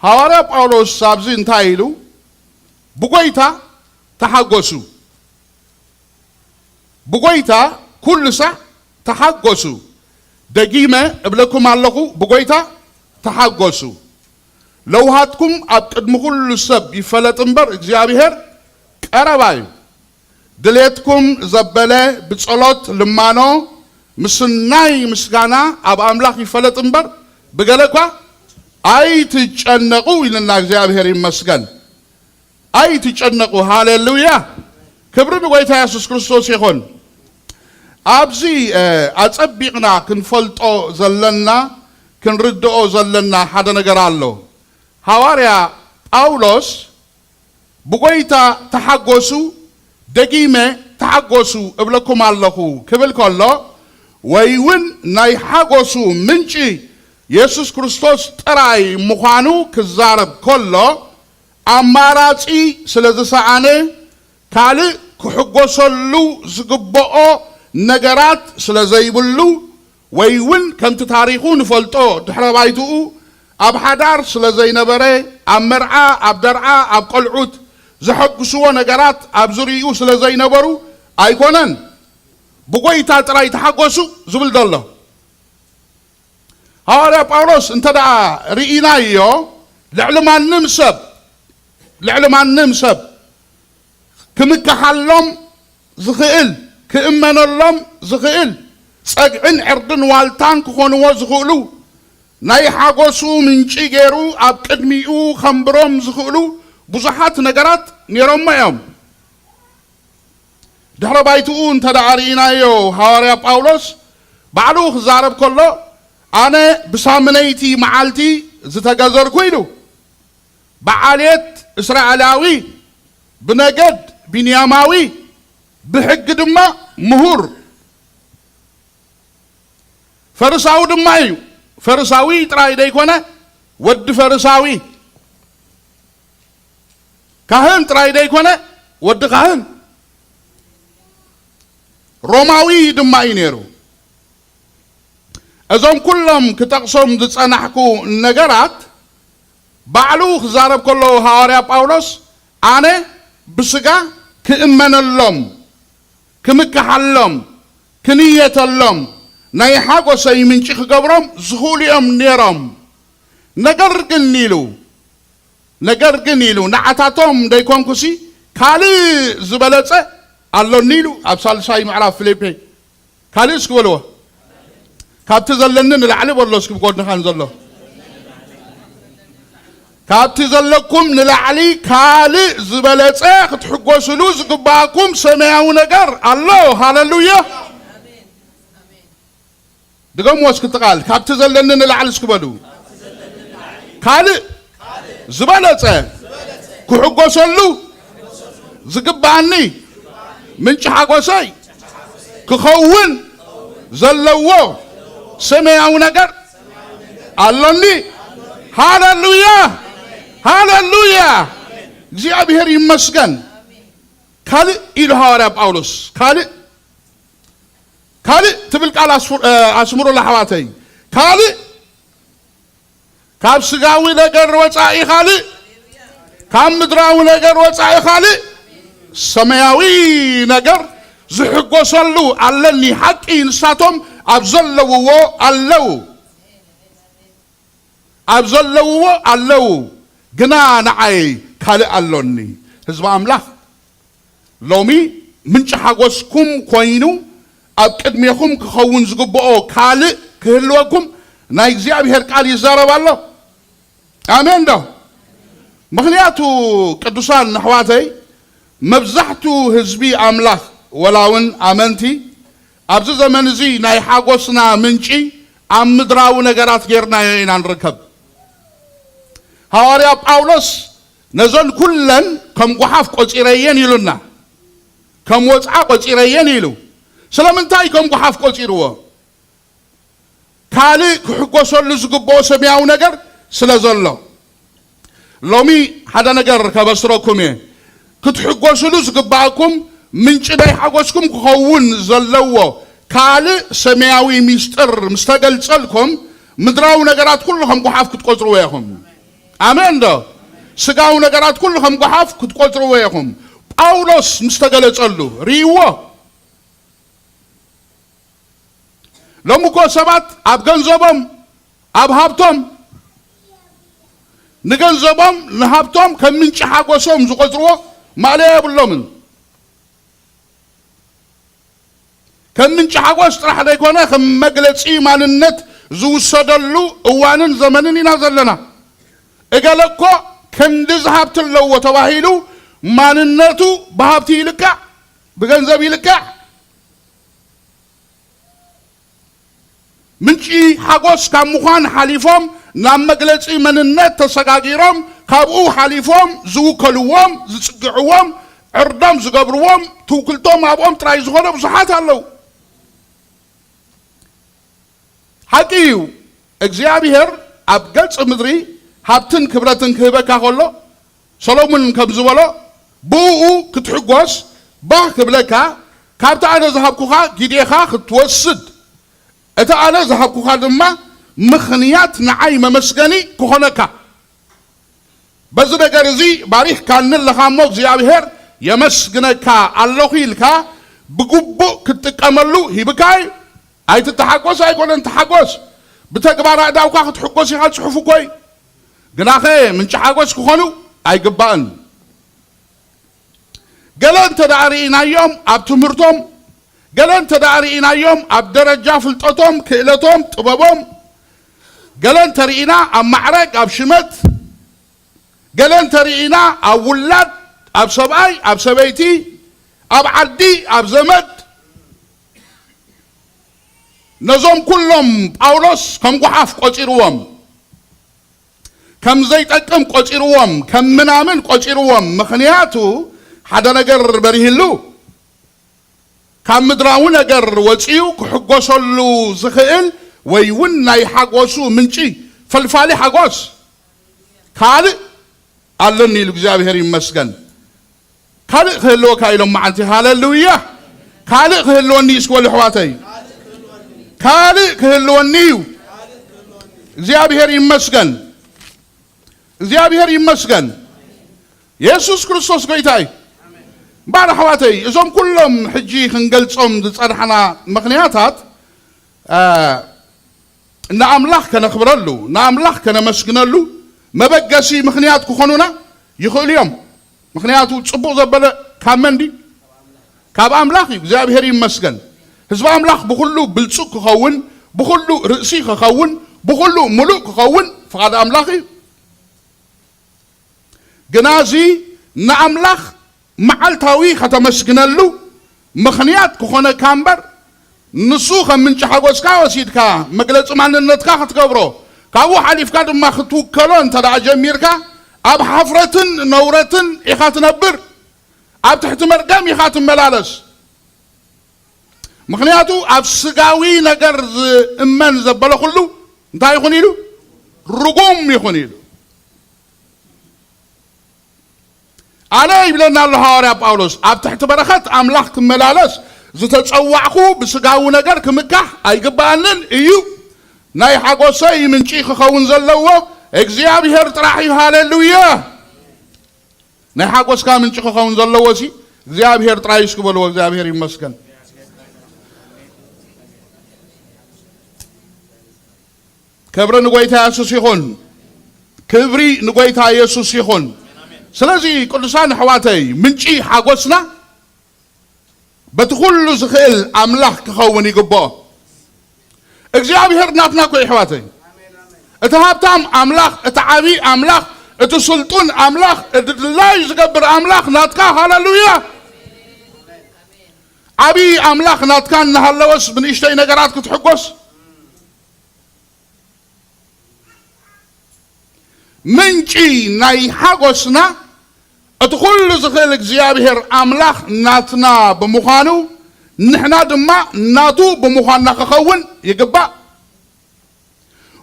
ሃዋርያ ጳውሎስ ኣብዚ እንታይ ኢሉ? ብጎይታ ተሓጎሱ። ብጎይታ ኩሉ ሳዕ ተሓጎሱ። ደጊመ እብለኩም ኣለኹ፣ ብጎይታ ተሓጎሱ። ለውሃትኩም ኣብ ቅድሚ ኩሉ ሰብ ይፈለጥ እምበር እግዚኣብሔር ቀረባ እዩ። ድሌትኩም ዘበለ ብጸሎት ልማኖ ምስናይ ምስጋና ኣብ ኣምላኽ ይፈለጥ እምበር ብገለ እኳ ኣይትጨነቑ ኢልና እግዚኣብሔር ይመስገን። ኣይትጨነቑ። ሃሌሉያ! ክብሪ ንጎይታ የሱስ ክርስቶስ ይኹን። ኣብዚ፣ እ፣ ኣጸቢቕና ክንፈልጦ ዘለና፣ ክንርድኦ ዘለና ሓደ ነገር ኣሎ። ሃዋርያ ጳውሎስ ብጎይታ ተሓጎሱ፣ ደጊመ ተሓጎሱ እብለኩም ኣለኹ ክብል ከሎ፣ ወይ እውን ናይ ሓጎሱ ምንጪ የሱስ ክርስቶስ ጥራይ ምዃኑ ክዛረብ ከሎ፣ ኣማራጺ ስለ ዝሰኣነ፣ ካልእ ክሕጎሰሉ ዝግብኦ ነገራት ስለ ዘይብሉ፣ ወይ እውን ከምቲ ታሪኹ ንፈልጦ ድሕረ ባይትኡ ኣብ ሓዳር ስለ ዘይነበረ፣ ኣብ መርዓ፣ ኣብ ደርዓ፣ ኣብ ቆልዑት ዘሐጉስዎ ነገራት ኣብ ዙርይኡ ስለ ዘይነበሩ ኣይኮነን ብጎይታ ጥራይ ተሓጎሱ ዝብል ዘሎ። ሃዋርያ ጳውሎስ እንተ ደኣ ርኢናዮ፣ ልዕሊ ማንም ሰብ፣ ልዕሊ ማንም ሰብ ክምከሓሎም ዝኽእል፣ ክእመነሎም ዝኽእል፣ ጸግዕን ዕርድን ዋልታን ክኾንዎ ዝኽእሉ፣ ናይ ሓጎሱ ምንጪ ገይሩ ኣብ ቅድሚኡ ኸንብሮም ዝኽእሉ ብዙሓት ነገራት ነይሮሞ እዮም። ድሕረ ባይትኡ እንተ ደኣ ርኢናዮ፣ ሃዋርያ ጳውሎስ ባዕሉ ክዛረብ ከሎ፣ ኣነ ብሳምነይቲ መዓልቲ ዝተገዘርኩ ኢሉ። ብዓሌት እስራኤላዊ፣ ብነገድ ቢንያማዊ፣ ብሕጊ ድማ ምሁር ፈሪሳዊ ድማ እዩ። ፈሪሳዊ ጥራይ ደይኮነ፣ ወዲ ፈሪሳዊ፣ ካህን ጥራይ ደይኮነ፣ ወዲ ካህን ሮማዊ ድማ እዩ ነይሩ። እዞም ኩሎም ክጠቕሶም ዝጸናሕኩ ነገራት ባዕሉ ክዛረብ ከሎ ሃዋርያ ጳውሎስ፣ ኣነ ብስጋ ክእመነሎም፣ ክምከሓሎም፣ ክንየተሎም፣ ናይ ሓጎሰይ ምንጪ ክገብሮም ዝኽእሉ እዮም ነይሮም። ነገር ግን ኢሉ፣ ነገር ግን ኢሉ፣ ንዓታቶም ደይኮንኩሲ ካልእ ዝበለጸ ኣሎኒ ኢሉ ኣብ ሳልሳይ ምዕራፍ ፊልፒ። ካልእ እስኪ በልዎ። ካብቲ ዘለኒ ንላዕሊ በሎ እስኪ ብጎድንኻ ንዘሎ። ካብቲ ዘለኩም ንላዕሊ ካልእ ዝበለጸ ክትሕጎስሉ ዝግባኣኩም ሰማያዊ ነገር ኣሎ። ሃሌሉያ! ድገምዎ እስኪ እቲ ቃል፣ ካብቲ ዘለኒ ንላዕሊ እስኪ በሉ። ካልእ ዝበለጸ ክሕጎሰሉ ዝግባኣኒ ምንጪ ሓጎሰይ ክኸውን ዘለዎ ሰማያዊ ነገር ኣሎኒ። ሃሌሉያ! ሃሌሉያ! እግዚኣብሔር ይመስገን። ካልእ ኢሉ ሃዋርያ ጳውሎስ፣ ካልእ፣ ካልእ ትብል ቃል ኣስፍር-፣ እ፣ ኣስምሩላ ኣሕዋተይ። ካልእ፣ ካብ ስጋዊ ነገር ወጻኢ ካልእ፣ ካብ ምድራዊ ነገር ወጻኢ ካልእ፣ ሰማያዊ ነገር ዝሕጎሰሉ ኣለኒ። ሓቂ፣ ንሳቶም ኣብ ዘለውዎ ኣለዉ። ኣብ ዘለውዎ ኣለዉ፣ ግና ንዓይ ካልእ ኣሎኒ። ህዝቢ ኣምላኽ፣ ሎሚ ምንጪ ሓጎስኩም ኮይኑ ኣብ ቅድሜኹም ክኸውን ዝግብኦ ካልእ ክህልወኩም ናይ እግዚኣብሔር ቃል ይዛረብ ኣሎ። ኣሜን ዶ? ምኽንያቱ ቅዱሳን ኣሕዋተይ፣ መብዛሕቱ ህዝቢ ኣምላኽ፣ ወላ እውን ኣመንቲ፣ ኣብዚ ዘመን እዚ ናይ ሓጎስና ምንጪ ኣብ ምድራዊ ነገራት ጌርናዮ ኢና ንርከብ። ሃዋርያ ጳውሎስ ነዘን ኩለን ከም ጓሓፍ ቆጺረየን ኢሉና፣ ከም ወጽዓ ቆጺረየን ኢሉ። ስለምንታይ ከም ጓሓፍ ቆጺርዎ? ካልእ ክሕጎሰሉ ዝግብኦ ሰማያዊ ነገር ስለ ዘሎ። ሎሚ ሓደ ነገር ከበስረኩም እየ። ክትሕጎስሉ ዝግባኣኩም ምንጪ ናይ ሓጎስኩም ክኸውን ዘለዎ ካልእ ሰማያዊ ሚስጥር ምስ ተገልጸልኩም፣ ምድራዊ ነገራት ኩሉ ከም ጓሓፍ ክትቆጽርዎ ኢኹም። ኣሜን ዶ? ስጋዊ ነገራት ኩሉ ከም ጓሓፍ ክትቆጽርዎ ኢኹም። ጳውሎስ ምስ ተገለጸሉ ርእይዎ። ሎሚ እኮ ሰባት ኣብ ገንዘቦም፣ ኣብ ሃብቶም፣ ንገንዘቦም ንሃብቶም ከም ምንጪ ሓጎሶም ዝቆጽርዎ ማእለያ የብሎምን። ከም ምንጪ ሓጎስ ጥራሕ ዘይኮነ፣ ከም መግለጺ ማንነት ዝውሰደሉ እዋንን ዘመንን ኢና ዘለና። እገለ እኮ ክንድዚ ሃብቲ ኣለዎ ተባሂሉ ማንነቱ ብሃብቲ ይልካዕ፣ ብገንዘብ ይልካዕ። ምንጪ ሓጎስ ካብ ምዃን ሓሊፎም ናብ መግለጺ መንነት ተሰጋጊሮም፣ ካብኡ ሓሊፎም ዝውከልዎም፣ ዝጽግዕዎም፣ ዕርዶም ዝገብርዎም፣ ትውክልቶም ኣብኦም ጥራይ ዝኾነ ብዙሓት ኣለዉ። ሓቂ እዩ፣ እግዚኣብሔር ኣብ ገጽ ምድሪ ሃብትን ክብረትን ክህበካ ከሎ፣ ሰሎሙን ከም ዝበሎ፣ ብእኡ ክትሕጎስ ባህ ክብለካ፣ ካብቲ ኣነ ዝሃብኩኻ ጊዴኻ ክትወስድ፣ እቲ ኣነ ዝሃብኩኻ ድማ ምኽንያት ንዓይ መመስገኒ ክኾነካ። በዚ ነገር እዚ ባሪኽካኒ ኣለኻ እሞ፣ እግዚኣብሔር የመስግነካ ኣለኹ ኢልካ ብግቡእ ክትጥቀመሉ ሂብካ እዩ። ኣይትተሓጎስ ኣይኮነን፣ ተሓጎስ። ብተግባር ኣእዳውካ ክትሕጎስ ኢኻ፣ ጽሑፍ እኮ እዩ። ግናኸ ምንጪ ሓጎስ ክኾኑ ኣይግባእን። ገለ እንተ ደኣ ርኢናዮም ኣብ ትምህርቶም፣ ገለ እንተ ደኣ ርኢናዮም ኣብ ደረጃ ፍልጠቶም፣ ክእለቶም፣ ጥበቦም፣ ገለ እንተ ርኢና ኣብ ማዕረግ፣ ኣብ ሽመት፣ ገለ እንተ ርኢና ኣብ ውላድ፣ ኣብ ሰብኣይ፣ ኣብ ሰበይቲ፣ ኣብ ዓዲ፣ ኣብ ዘመድ፣ ነዞም ኩሎም ጳውሎስ ከም ጓሓፍ ቆጺርዎም፣ ከም ዘይጠቅም ቆጺርዎም፣ ከም ምናምን ቆጺርዎም። ምኽንያቱ ሓደ ነገር በሪህሉ፣ ካብ ምድራዊ ነገር ወጺኡ ክሕጎሰሉ ዝኽእል ወይ እውን ናይ ሓጎሱ ምንጪ፣ ፈልፋሊ ሓጎስ ካልእ ኣለኒ ኢሉ። እግዚኣብሔር ይመስገን። ካልእ ክህልወካ ኢሎም መዓንቲ። ሃሌሉያ! ካልእ ክህልወኒ እስኪ በሉ ኣሕዋተይ። ካልእ ክህልወኒ እዩ። እግዚኣብሔር ይመስገን። እግዚኣብሔር ይመስገን። የሱስ ክርስቶስ ጎይታ እዩ። እምበኣር ኣሕዋተይ፣ እዞም ኩሎም ሕጂ ክንገልጾም ዝጸናሕና ምኽንያታት፣ እ፣ ንኣምላኽ ከነኽብረሉ፣ ንኣምላኽ ከነመስግነሉ መበገሲ ምኽንያት ክኾኑና ይኽእሉ እዮም። ምኽንያቱ ጽቡቕ ዘበለ ካብ መን ድዩ? ካብ ኣምላኽ እዩ። እግዚኣብሔር ይመስገን። ህዝቢ ኣምላኽ ብኹሉ ብልጹግ ክኸውን፣ ብኹሉ ርእሲ ክኸውን፣ ብኹሉ ምሉእ ክኸውን ፍቓድ ኣምላኽ እዩ። ግና እዚ ንኣምላኽ መዓልታዊ ከተመስግነሉ ምኽንያት ክኾነካ እምበር፣ ንሱ ከም ምንጪ ሓጎስካ ወሲድካ መግለጺ ማንነትካ ክትገብሮ፣ ካብኡ ሓሊፍካ ድማ ክትውከሎ እንተ ደኣ ጀሚርካ፣ ኣብ ሓፍረትን ነውረትን ኢኻ ትነብር። ኣብ ትሕቲ መርገም ኢኻ ትመላለስ። ምኽንያቱ ኣብ ስጋዊ ነገር ዝእመን ዘበለ ኩሉ እንታይ ይኹን ኢሉ? ርጉም ይኹን ኢሉ። ኣነ ይብለና ኣሎ ሃዋርያ ጳውሎስ፣ ኣብ ትሕቲ በረኸት ኣምላኽ ክመላለስ ዝተጸዋዕኩ ብስጋዊ ነገር ክምካሕ ኣይግብኣንን እዩ። ናይ ሓጎሰይ ምንጪ ክኸውን ዘለዎ እግዚኣብሔር ጥራሕ እዩ። ሃሌሉያ! ናይ ሓጎስካ ምንጪ ክኸውን ዘለዎ ሲ እግዚኣብሔር ጥራይ እዩ። እስኪ በልዎ፣ እግዚኣብሔር ይመስገን። ክብሪ ንጎይታ የሱስ ይኹን። ክብሪ ንጎይታ የሱስ ይኹን። ስለዚ ቅዱሳን ኣሕዋተይ፣ ምንጪ ሓጎስና በቲ ኩሉ ዝኽእል ኣምላኽ ክኸውን ይግብኦ። እግዚኣብሔር ናትና እኮ እዩ ኣሕዋተይ። እቲ ሃብታም ኣምላኽ፣ እቲ ዓቢ ኣምላኽ፣ እቲ ስልጡን ኣምላኽ፣ እቲ ድላዩ ዝገብር ኣምላኽ ናትካ። ሃለሉያ። ዓብዪ ኣምላኽ ናትካ እናሃለወስ ብንእሽተይ ነገራት ክትሕጎስ? ምንጪ ናይ ሓጎስና እቲ ኩሉ ዝኽእል እግዚኣብሔር ኣምላኽ ናትና ብምዃኑ፣ ንሕና ድማ ናቱ ብምዃንና ክኸውን ይግባእ።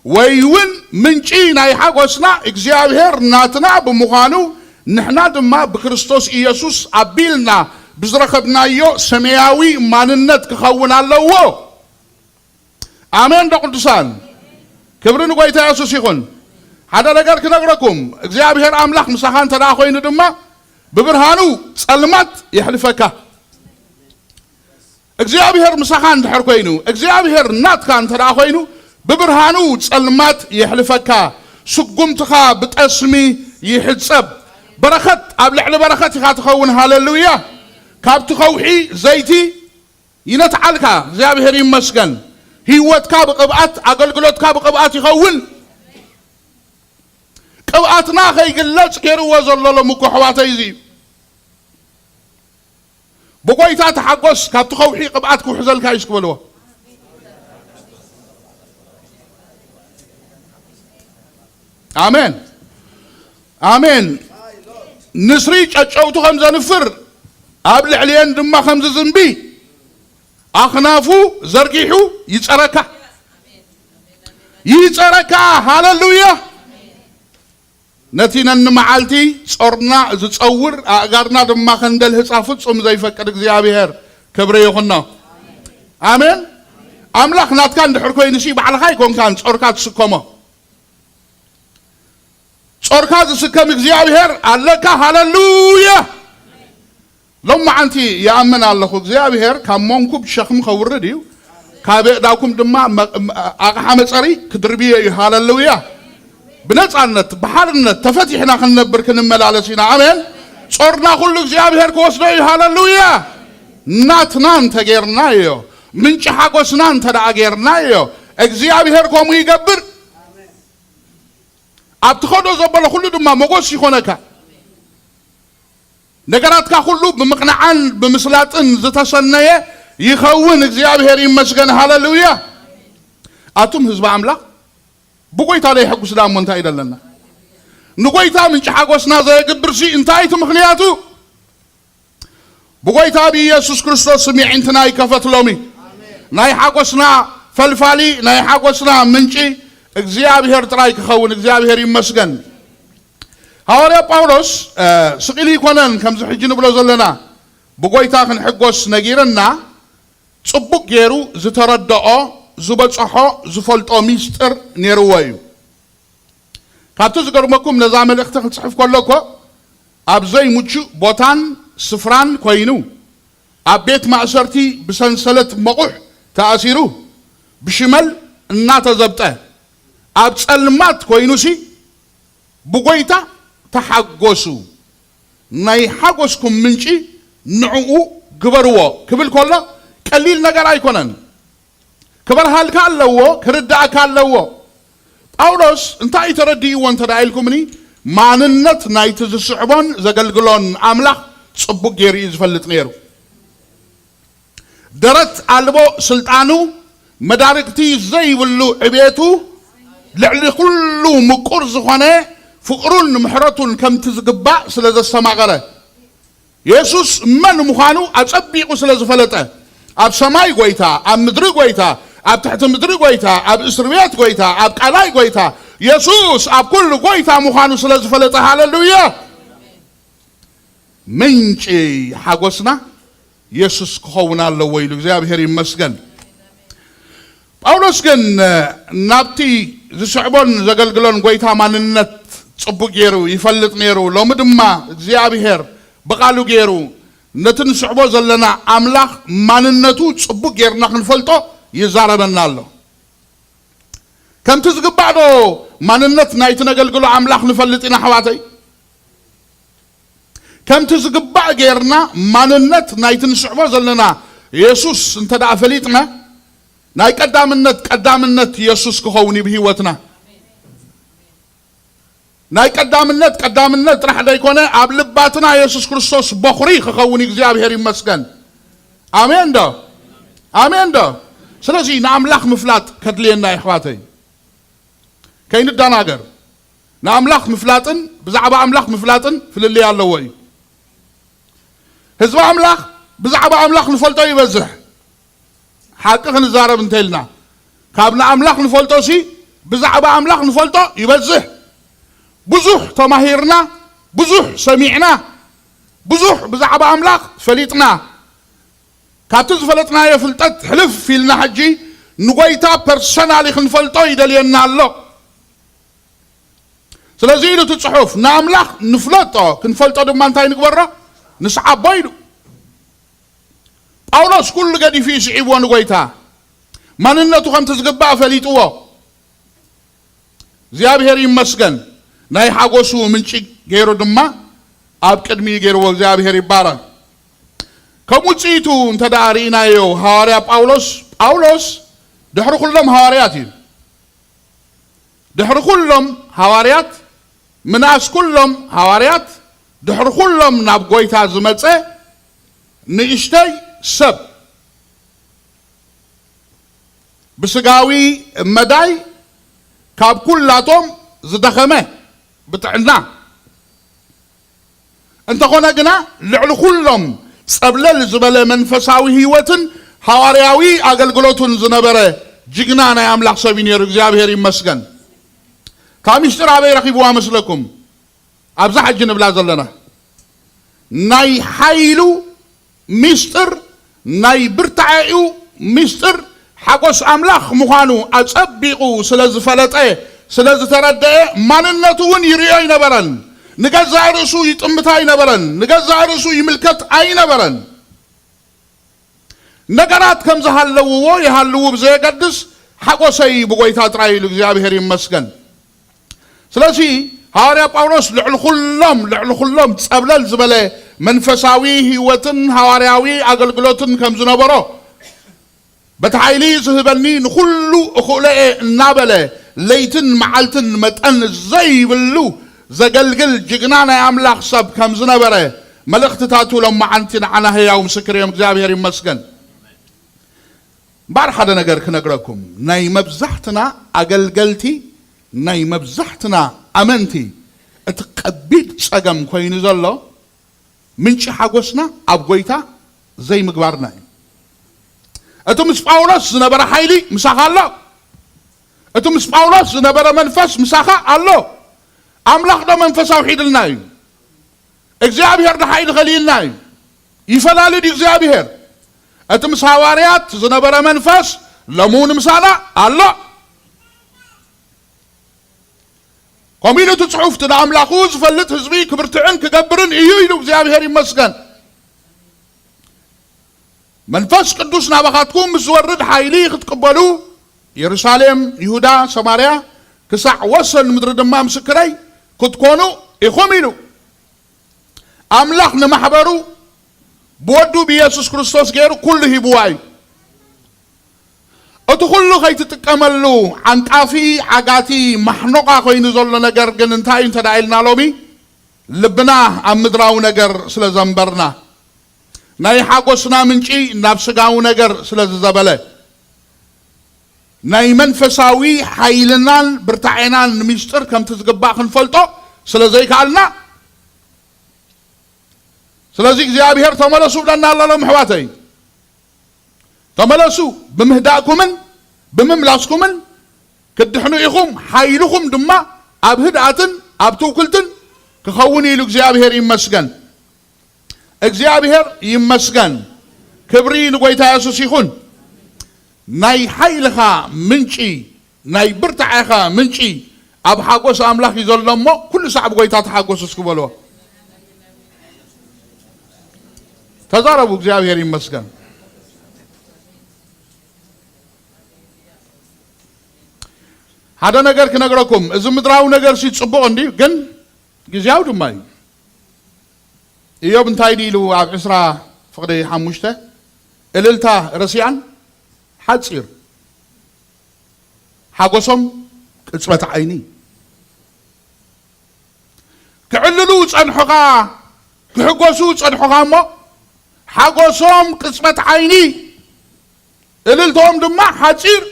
ወይ እውን ምንጪ ናይ ሓጎስና እግዚኣብሔር ናትና ብምዃኑ፣ ንሕና ድማ ብክርስቶስ ኢየሱስ ኣቢልና ብዝረኸብናዮ ሰማያዊ ማንነት ክኸውን ኣለዎ። ኣሜን ዶ ቅዱሳን? ክብሪ ንጎይታ የሱስ ይኹን። ሓደ ነገር ክነግረኩም፣ እግዚኣብሔር ኣምላኽ ምሳኻ እንተ ደኣ ኮይኑ ድማ ብብርሃኑ ጸልማት የሕልፈካ። እግዚኣብሔር ምሳኻ እንድሕር ኮይኑ፣ እግዚኣብሔር ናትካ እንተ ደኣ ኮይኑ ብብርሃኑ ጸልማት የሕልፈካ። ስጉምትኻ ብጠስሚ ይሕጸብ። በረኸት ኣብ ልዕሊ በረኸት ኢኻ ትኸውን። ሃለሉያ። ካብቲ ከውሒ ዘይቲ ይነትዓልካ። እግዚኣብሔር ይመስገን። ህይወትካ ብቕብኣት፣ ኣገልግሎትካ ብቕብኣት ይኸውን። ቅብኣትና ከይግለጽ ገይርዎ ዘሎ ሎም እኮ ኣሕዋተይ እዚ እዩ። ብጎይታ ተሓጎስ፣ ካብቲ ከውሒ ቅብኣት ክውሕዘልካ እዩ እስኪ በልዎ። ኣሜን። ኣሜን። ንስሪ ጨጨውቱ ከም ዘንፍር፣ ኣብ ልዕሊኤን ድማ ከም ዝዝንቢ ኣኽናፉ ዘርጊሑ ይጸረካ። ይጸረካ። ሃለሉያ። ነቲ ነንመዓልቲ ጾርና ዝጸውር፣ ኣእጋርና ድማ ከንደልህጻ ፍጹም ዘይፈቅድ እግዚኣብሔር ክብሪ ይኹኖ። ኣሜን። ኣምላኽ ናትካ እንድሕር ኮይኑሲ ባዕልኻ ኣይኮንካን ጾርካ ትስከሞ። ጾርካ ዝስከም እግዚኣብሔር ኣለካ። ሃለሉያ። ሎማዓንቲ ይኣምን ኣለኹ፣ እግዚኣብሔር ካብ መንኩብ ሸኽሚ ከውርድ እዩ፣ ካብ ኣእዳውኩም ድማ መ-፣ መ-፣ ኣቕሓ መጸሪ ክድርብዮ እዩ። ሃለሉያ። ብነጻነት ብሓርነት ተፈቲሕና ክንነብር ክንመላለስ ኢና። ኣሜን። ጾርና ኩሉ እግዚኣብሔር ክወስዶ እዩ። ሃለሉያ። ናትና እንተ ጌርናዮ፣ ምንጪ ሓጎስና እንተ ደኣ ጌርናዮ፣ እግዚኣብሔር ከምኡ ይገብር። ኣብ ትኸዶ ዘበለ ኩሉ ድማ ሞጎስ ይኾነካ። ነገራትካ ኩሉ ብምቕናዓን ብምስላጥን ዝተሰነየ ይኸውን። እግዚኣብሔር ይመስገን። ሃለሉያ። ኣቱም ህዝቢ ኣምላኽ፣ ብጎይታ ዘይሐጉስ ደኣ እሞ እንታይ እዩ ደለና? ንጎይታ ምንጪ ሓጎስና ዘየግብርሲ እንታይ እቲ ምኽንያቱ? ብጎይታ ብኢየሱስ ክርስቶስ ስም የዒንትና ይከፈት ሎሚ። ናይ ሓጎስና ፈልፋሊ፣ ናይ ሓጎስና ምንጪ እግዚኣብሔር ጥራይ ክኸውን። እግዚኣብሔር ይመስገን። ሃዋርያ ጳውሎስ፣ እ፣ ስቕ ኢሉ ኣይኮነን ከምዚ ሕጂ ንብሎ ዘለና፣ ብጎይታ ክንሕጎስ ነጊርና፣ ጽቡቕ ገይሩ ዝተረድኦ፣ ዝበጽሖ፣ ዝፈልጦ ሚስጥር ነይርዎ እዩ። ካብቲ ዝገርመኩም፣ ነዛ መልእኽቲ ክጽሕፍ ከሎ እኮ ኣብ ዘይምቹእ ቦታን ስፍራን ኮይኑ፣ ኣብ ቤት ማእሰርቲ ብሰንሰለት መቑሕ ተኣሲሩ፣ ብሽመል እናተዘብጠ፣ ኣብ ጸልማት ኮይኑሲ፣ ብጎይታ ተሓጎሱ፣ ናይ ሓጎስኩም ምንጪ ንዕኡ ግበርዎ ክብል ከሎ ቀሊል ነገር ኣይኮነን። ክበርሃልካ ኣለዎ፣ ክርድኣካ ኣለዎ። ጳውሎስ እንታይ እዩ ተረዲእዎ እንተ ደኣ ኢልኩምኒ፣ ማንነት ናይቲ ዝስዕቦን ዘገልግሎን ኣምላኽ ጽቡቕ ገይሩ እዩ ዝፈልጥ ነይሩ። ደረት ኣልቦ ስልጣኑ፣ መዳርግቲ ዘይብሉ ዕቤቱ፣ ልዕሊ ኩሉ ምቁር ዝኾነ ፍቕሩን ምሕረቱን ከምቲ ዝግባእ ስለ ዘስተማቐረ፣ የሱስ መን ምዃኑ ኣጸቢቑ ስለ ዝፈለጠ፣ ኣብ ሰማይ ጐይታ፣ ኣብ ምድሪ ጐይታ፣ ኣብ ትሕቲ ምድሪ ጐይታ፣ ኣብ እስር ቤት ጐይታ፣ ኣብ ቃላይ ጐይታ፣ የሱስ ኣብ ኩሉ ጐይታ ምዃኑ ስለ ዝፈለጠ፣ ሃለሉያ! ምንጪ ሓጎስና የሱስ ክኸውን ኣለዎ ኢሉ። እግዚኣብሔር ይመስገን። ጳውሎስ ግን ናብቲ ዝስዕቦን ዘገልግሎን ጐይታ ማንነት ጽቡቕ ገይሩ ይፈልጥ ነይሩ። ሎሚ ድማ እግዚኣብሔር ብቓሉ ገይሩ ነቲ ንስዕቦ ዘለና ኣምላኽ ማንነቱ ጽቡቕ ጌርና ክንፈልጦ ይዛረበና ኣሎ። ከምቲ ዝግባእ ዶ ማንነት ናይቲ ነገልግሎ ኣምላኽ ንፈልጥ ኢና ኣሕዋተይ? ከምቲ ዝግባእ ጌርና ማንነት ናይቲ ንስዕቦ ዘለና የሱስ እንተ ደኣ ፈሊጥና፣ ናይ ቀዳምነት ቀዳምነት የሱስ ክኸውን እዩ ብህይወትና። ናይ ቀዳምነት ቀዳምነት ጥራሕ ዘይኮነ፣ ኣብ ልባትና የሱስ ክርስቶስ በኹሪ ክኸውን እግዚኣብሔር ይመስገን። ኣሜን ዶ? ኣሜን ዶ? ስለዚ ንኣምላኽ ምፍላጥ ከድልየና የሕዋተይ። ከይንደናገር፣ ንኣምላኽ ምፍላጥን ብዛዕባ ኣምላኽ ምፍላጥን ፍልልይ ኣለዎ እዩ። ህዝቢ ኣምላኽ ብዛዕባ ኣምላኽ ንፈልጦ ይበዝሕ። ሓቂ ክንዛረብ እንተኢልና፣ ካብ ንኣምላኽ ንፈልጦ ሲ ብዛዕባ ኣምላኽ ንፈልጦ ይበዝሕ። ብዙሕ ተማሂርና፣ ብዙሕ ሰሚዕና፣ ብዙሕ ብዛዕባ ኣምላኽ ፈሊጥና። ካብቲ ዝፈለጥናዮ ፍልጠት ሕልፍ ኢልና ሕጂ ንጎይታ ፐርሰናሊ ክንፈልጦ ይደልየና ኣሎ። ስለዚ ኢሉ እቲ ጽሑፍ፣ ንኣምላኽ ንፍለጦ፣ ክንፈልጦ ድማ እንታይ ንግበሮ? ንስዓቦ ኢሉ። ጳውሎስ ኩሉ ገዲፉ እዩ ስዒብዎ ንጎይታ። ማንነቱ ከምቲ ዝግባእ ፈሊጥዎ። እግዚኣብሔር ይመስገን። ናይ ሓጎሱ ምንጪ ገይሩ ድማ ኣብ ቅድሚኡ ገይርዎ። እግዚኣብሔር ይባረክ። ከም ውፅኢቱ እንተ ደኣ ርኢናዮ፣ ሃዋርያ ጳውሎስ፣ ጳውሎስ ድሕሪ ኩሎም ሃዋርያት እዩ። ድሕሪ ኩሎም ሃዋርያት፣ ምንኣስ ኩሎም ሃዋርያት፣ ድሕሪ ኩሎም ናብ ጎይታ ዝመጸ ንእሽተይ ሰብ፣ ብስጋዊ መዳይ ካብ ኩላቶም ዝደኸመ፣ ብጥዕና። እንተኾነ ግና፣ ልዕሊ ኩሎም ጸብለል ዝበለ መንፈሳዊ ህይወትን ሃዋርያዊ ኣገልግሎቱን ዝነበረ ጅግና ናይ ኣምላኽ ሰብ እዩ ነይሩ። እግዚኣብሔር ይመስገን። ካብ ምስጢር ኣበይ ረኺብዋ መስለኩም? ኣብዛ ሕጂ ንብላ ዘለና ናይ ሓይሉ ምስጢር፣ ናይ ብርታዐኡ ምስጢር ሓጎስ ኣምላኽ ምዃኑ ኣጸቢቑ ስለ ዝፈለጠ፣ ስለ ዝተረደአ፣ ማንነቱ እውን ይርእዮ ኣይነበረን። ንገዛእ ርእሱ ይጥምት ኣይነበረን። ንገዛእ ርእሱ ይምልከት ኣይነበረን። ነገራት ከም ዝሃለውዎ ይሃልዉ ብዘየገድስ፣ ሓጎሰይ ብጎይታ ጥራይ ኢሉ። እግዚኣብሔር ይመስገን። ስለዚ ሃዋርያ ጳውሎስ ልዕሊ ኩሎም፣ ልዕሊ ኩሎም ጸብለል ዝበለ መንፈሳዊ ህይወትን ሃዋርያዊ ኣገልግሎትን ከም ዝነበሮ፣ በቲ ሓይሊ ዝህበኒ ንኹሉ እኽእሎ እየ እናበለ ለይትን መዓልትን መጠን ዘይብሉ ዘገልግል ጅግና ናይ ኣምላኽ ሰብ ከም ዝነበረ፣ መልእኽትታቱ ሎማዓንቲ ንዓና ህያው ምስክር እዮም። እግዚኣብሔር ይመስገን። እምበኣር ሓደ ነገር ክነግረኩም፣ ናይ መብዛሕትና ኣገልገልቲ፣ ናይ መብዛሕትና ኣመንቲ እቲ ከቢድ ጸገም ኮይኑ ዘሎ፣ ምንጪ ሓጎስና ኣብ ጎይታ ዘይምግባርና እዩ። እቲ ምስ ጳውሎስ ዝነበረ ሓይሊ ምሳኻ ኣሎ። እቲ ምስ ጳውሎስ ዝነበረ መንፈስ ምሳኻ ኣሎ። ኣምላኽ ዶ መንፈስ ኣውሒድልና እዩ? እግዚኣብሔር ዶ ሓይሊ ከሊልና እዩ? ይፈላለ ድዩ እግዚኣብሔር? እቲ ምስ ሃዋርያት ዝነበረ መንፈስ ሎሚ እውን ምሳና ኣሎ። ከምኡ ኢሉ እቲ ጽሑፍ፣ እቲ ንኣምላኹ ዝፈልጥ ህዝቢ ክብርትዕን ክገብርን እዩ ኢሉ። እግዚኣብሔር ይመስገን። መንፈስ ቅዱስ ናባኻትኩም ምስ ዝወርድ ሓይሊ ክትቅበሉ፣ የሩሳሌም፣ ይሁዳ፣ ሰማርያ፣ ክሳዕ ወሰን ምድሪ ድማ ምስክረይ ክትኮኑ ኢኹም ኢሉ። ኣምላኽ ንማሕበሩ ብወዱ ብየሱስ ክርስቶስ ገይሩ ኩሉ ሂብዋ እዩ። እቲ ኩሉ ከይትጥቀመሉ ዓንቃፊ፣ ዓጋቲ፣ ማሕኖቓ ኮይኑ ዘሎ ነገር ግን እንታይ እዩ እንተ ደኣ ኢልና፣ ሎሚ ልብና ኣብ ምድራዊ ነገር ስለ ዘንበርና፣ ናይ ሓጎስና ምንጪ ናብ ስጋዊ ነገር ስለ ዝዘበለ፣ ናይ መንፈሳዊ ሓይልናን ብርታዔናን ምስጢር ከምቲ ዝግባእ ክንፈልጦ ስለ ዘይከኣልና፣ ስለዚ እግዚኣብሔር ተመለሱ ብለና ኣሎ። ሎም ኣሕዋተይ፣ ተመለሱ፣ ብምህዳእኩምን ብምምላስኩምን ክትድሕኑ ኢኹም፣ ሓይልኹም ድማ ኣብ ህድኣትን ኣብ ትውክልትን ክኸውን ኢሉ። እግዚኣብሔር ይመስገን። እግዚኣብሔር ይመስገን። ክብሪ ንጎይታ የሱስ ይኹን። ናይ ሓይልኻ ምንጪ፣ ናይ ብርታዐኻ ምንጪ ኣብ ሓጎስ ኣምላኽ እዩ ዘሎ እሞ፣ ኩሉ ሳዕ ብጎይታ ተሓጎሱ እስኪ በልዎ። ተዛረቡ፣ እግዚኣብሔር ይመስገን። ሓደ ነገር ክነግረኩም፣ እዚ ምድራዊ ነገር ሲ ጽቡቕ እንድዩ፣ ግን ግዝያዊ ድማ እዩ። ኢዮብ እንታይ ድዩ ኢሉ ኣብ ዕስራ ፍቕዲ ሓሙሽተ፣ እልልታ ረሲኣን ሓጺር፣ ሓጎሶም ቅጽበት ዓይኒ። ክዕልሉ ጸንሑኻ፣ ክሕጎሱ ጸንሑኻ እሞ፣ ሓጎሶም ቅጽበት ዓይኒ፣ እልልቶም ድማ ሓጺር።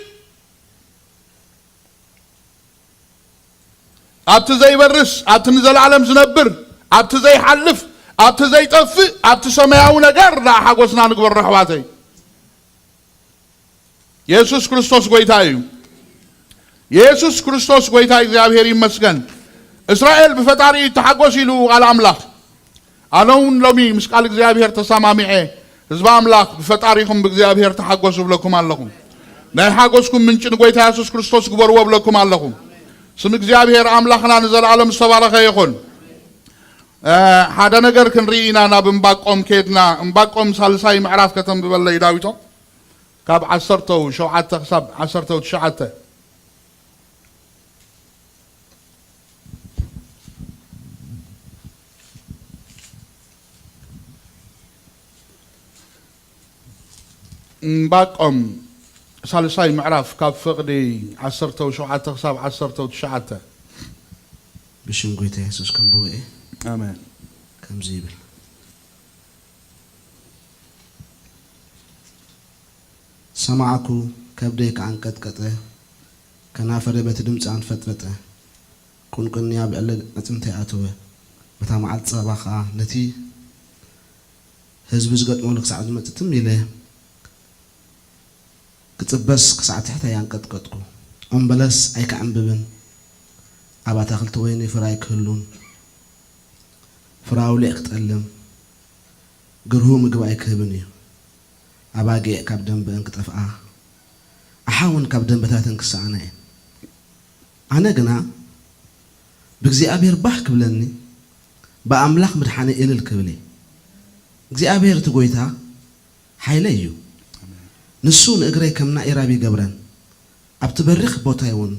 ኣብቲ ዘይበርስ፣ ኣብቲ ንዘለዓለም ዝነብር፣ ኣብቲ ዘይሓልፍ፣ ኣብቲ ዘይጠፍእ፣ ኣብቲ ሰማያዊ ነገር ደኣ ሓጎስና ንግበሮ ኣሕዋተይ። የሱስ ክርስቶስ ጐይታ እዩ። የሱስ ክርስቶስ ጐይታ፣ እግዚኣብሔር ይመስገን። እስራኤል ብፈጣሪ ይተሓጎስ ኢሉ ቃል ኣምላኽ። ኣነ እውን ሎሚ ምስ ቃል እግዚኣብሔር ተሰማሚዐ፣ ህዝቢ ኣምላኽ ብፈጣሪኹም ብእግዚኣብሔር ተሓጎሱ እብለኩም ኣለኹ። ናይ ሓጎስኩም ምንጪ ንጐይታ የሱስ ክርስቶስ ግበርዎ እብለኩም ኣለኹ። ስም እግዚኣብሔር ኣምላኽና ንዘለኣለም ዝተባረኸ ይኹን። እ፣ ሓደ ነገር ክንርኢ ኢና ናብ እምባቆም ከድና። እምባቆም ሳልሳይ ምዕራፍ ከተንብበለይ ዳዊቶ፣ ካብ ዓሰርተው ሸውዓተ ክሳብ ዓሰርተው ትሽዓተ። እምባቆም ሳልሳይ ምዕራፍ ካብ ፍቕዲ ዓሰርተው ሸውዓተ ክሳብ ዓሰርተው ትሽዓተ። ብሽም ጐይታ የሱስ ከንብቦ እየ። ኣሜን። ከምዚ ይብል። ሰማዕኩ፣ ከብደይ ከኣ ኣንቀጥቀጠ፣ ከናፈረይ በቲ ድምጺ ኣንፈጥፈጠ። ቁንቁንያ ኣብ ልዕሊ ኣዕጽምተይ ኣተወ። በታ መዓልቲ ጸበባ ኸኣ ነቲ ህዝቢ ዝገጥመሉ ክሳዕ ዝመጽእ ትም ኢለ ክጽበስ ክሳዕ ትሕተይ ኣንቀጥቀጥኩ። ኦም በለስ ኣይክዕምብብን፣ ኣብ ኣታኽልቲ ወይኒ ፍረ ኣይክህሉን፣ ፍረ ኣውሊዕ ክጠልም፣ ግርሁ ምግቢ ኣይክህብን እዩ። ኣባጊዕ ካብ ደንበአን ክጠፍኣ፣ ኣሓ እውን ካብ ደንበታተን ክሰኣና እየን። ኣነ ግና ብእግዚኣብሔር ባህ ክብለኒ፣ ብኣምላኽ ምድሓነይ እልል ክብል እየ። እግዚኣብሔር እቲ ጐይታ ሓይለይ እዩ። ንሱ ንእግረይ ከም ናኢራብ ይገብረን፣ ኣብቲ በሪኽ ቦታይ እውን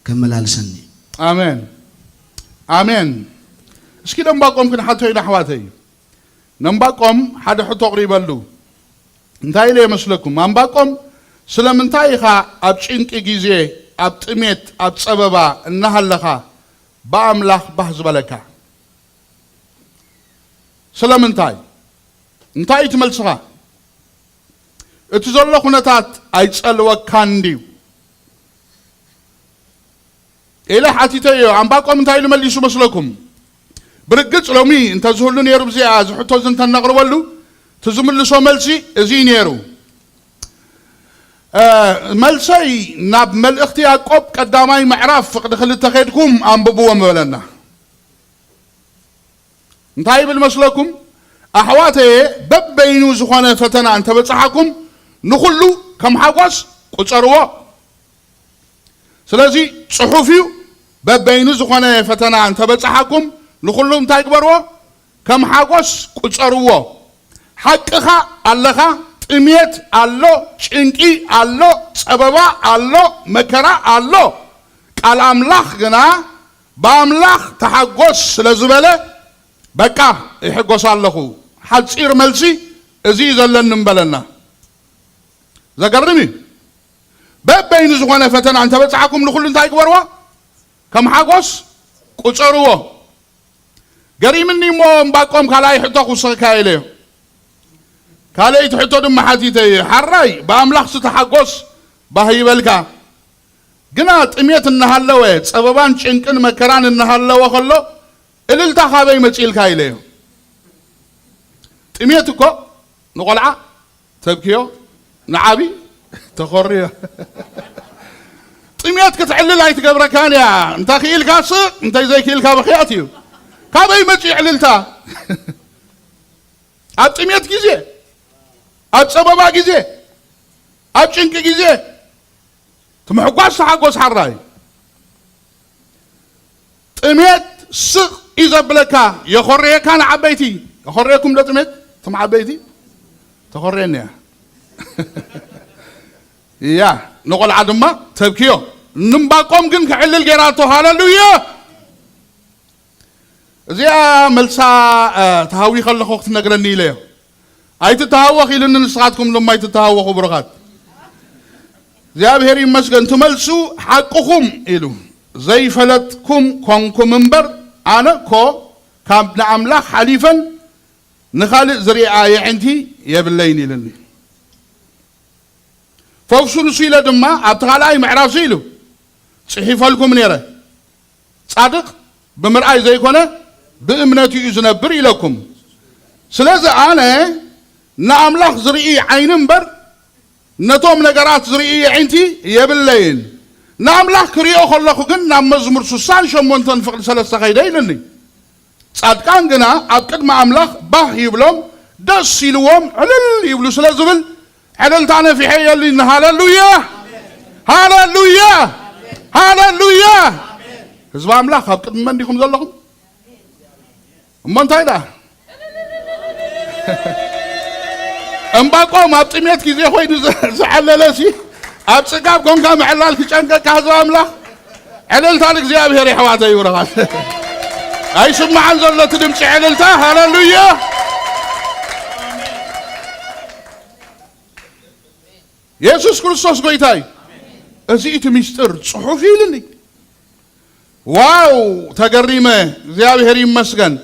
ከመላልሰኒ እዩ። ኣሜን። ኣሜን። እስኪ ነምባቆም ክንሓቶ ኢና ኣሕዋተይ። ነምባቆም ሓደ ሕቶ ኣቕሪበሉ። እንታይ ኢለ ይመስለኩም? ኣምባቆም፣ ስለምንታይ ኢኻ ኣብ ጭንቂ ግዜ፣ ኣብ ጥሜት፣ ኣብ ጸበባ እናሃለኻ ብኣምላኽ ባህ ዝበለካ? ስለምንታይ? እንታይ እዩ እቲ መልስኻ? እቲ ዘሎ ኩነታት ኣይጸልወካን ድዩ? ኢለ ሓቲተዮ። ኣምባቆም እንታይ ኢሉ መሊሱ መስለኩም? ብርግጽ ሎሚ እንተዝህሉ ነይሩ ብዚኣ፣ እዚ ሕቶ እዚ እንተነቕርበሉ፣ እቲ ዝምልሶ መልሲ እዚ እዩ ነይሩ። እ፣ መልሰይ ናብ መልእኽቲ ያዕቆብ ቀዳማይ ምዕራፍ ፍቕዲ ክልተ ኸድኩም ኣንብብዎ ምበለና። እንታይ ይብል መስለኩም? ኣሕዋተየ፣ በበይኑ ዝኾነ ፈተና እንተበጽሓኩም፣ ንኹሉ ከም ሓጎስ ቁጸርዎ። ስለዚ ጽሑፍ እዩ፣ በበይኑ ዝኾነ ፈተና እንተበጽሓኩም፣ ንኹሉ እንታይ ግበርዎ? ከም ሓጎስ ቁጸርዎ። ሓቅኻ ኣለኻ፣ ጥሜት ኣሎ፣ ጭንቂ ኣሎ፣ ጸበባ ኣሎ፣ መከራ ኣሎ። ቃል ኣምላኽ ግና ብኣምላኽ ተሓጎስ ስለ ዝበለ፣ በቃ ይሕጎስ ኣለኹ። ሓጺር መልሲ እዚ እዩ ዘለኒ ምበለና። ዘገርም እዩ። በበይኑ ዝኾነ ፈተና እንተበጽሓኩም ንኹሉ እንታይ ግበርዎ? ከም ሓጎስ ቁጸርዎ። ገሪምኒ እሞ እምባቆም ካልኣይ ሕቶ ክውስኸካ ኢለ እዮ። ካልኣይቲ ሕቶ ድማ ሓቲተ እየ። ሓራይ ብኣምላኽ ዝተሓጎስ ባህ ይበልካ። ግና ጥሜት እናሃለወ፣ ጸበባን ጭንቅን መከራን እናሃለወ ከሎ፣ እልልታ ካበይ መጺእልካ ኢለዮ። ጥሜት እኮ ንቖልዓ ተብክዮ፣ ንዓቢ ተኾርዮ። ጥሜት ክትዕልል ኣይትገብረካን እያ። እንተ ክኢልካ ስቕ፣ እንተ ዘይክኢልካ ብኽያት እዩ። ካበይ መጺኡ ዕልልታ? ኣብ ጥሜት ግዜ፣ ኣብ ጸበባ ግዜ፣ ኣብ ጭንቂ ግዜ፣ እቲ ምሕጓስ ተሓጎስ ሓራይ። ጥሜት ስቕ እዩ ዘብለካ፣ የኾርየካ ንዓበይቲ። የኾርየኩም ዶ ጥሜት? እቶም ዓበይቲ? ተኾርየኒ እያ። እያ፣ ንቖልዓ ድማ ተብክዮ። ንምባቆም ግን ክዕልል ጌራቶ። ሃለሉያ! እዚኣ መልሳ፣ እ፣ ተሃዊ ከለኹ ክትነግረኒ ኢለዮ። ኣይትተሃወኽ ኢሉኒ፣ ንስኻትኩም ድማ ኣይትተሃወኹ ብሩኻት። እግዚኣብሔር ይመስገን። ትመልሱ ሓቅኹም ኢሉ። ዘይፈለጥኩም ኮንኩም እምበር፣ ኣነ እኮ ካብ ንኣምላኽ ሓሊፈን ንኻልእ ዝሪኣ የዒንቲ የብለይን ኢልኒ። ፈውሱ ንሱ ኢለ ድማ ኣብቲ ካልኣይ ምዕራፍ ኢሉ ጽሒፈልኩም ነይረ። ጻድቕ ብምርኣይ ዘይኮነ ብእምነት እዩ ዝነብር ኢለኩም። ስለዚ ኣነ ንኣምላኽ ዝርኢ ዓይኒ እምበር ነቶም ነገራት ዝርኢ የዒንቲ የብለይን። ንኣምላኽ ክሪኦ ከለኹ ግን ናብ መዝሙር ስሳን ሸሞንተን ፍቕዲ ሰለስተ ከይደ ኢልኒ። ጻድቃን ግና ኣብ ቅድሚ ኣምላኽ ባህ ይብሎም፣ ደስ ኢልዎም ዕልል ይብሉ ስለ ዝብል ዕልልታ ነፊሐ የልኒ። ሃለሉያ! ሃለሉያ! ሃለሉያ! ህዝቢ ኣምላኽ ኣብ ቅድሚ መን ዲኹም ዘለኹም? እሞ እንታይ ደኣ? እምባቆም ኣብ ጥሜት ግዜ ኮይኑ ዘ-፣ ዝዓለለሲ ኣብ ጽጋብ ኮንካ ምዕላል ክጨንቀካ ህዝቢ ኣምላኽ። ዕልልታ ንእግዚኣብሔር የሕዋተይ ይብረኻት። ኣይስማዕን ዘሎ እቲ ድምፂ ዕልልታ። ሃለሉያ! የሱስ ክርስቶስ ጎይታ እዩ። እዚ እቲ ምስጢር ጽሑፍ እዩ ኢልኒ። ዋው! ተገሪመ። እግዚኣብሔር ይመስገን።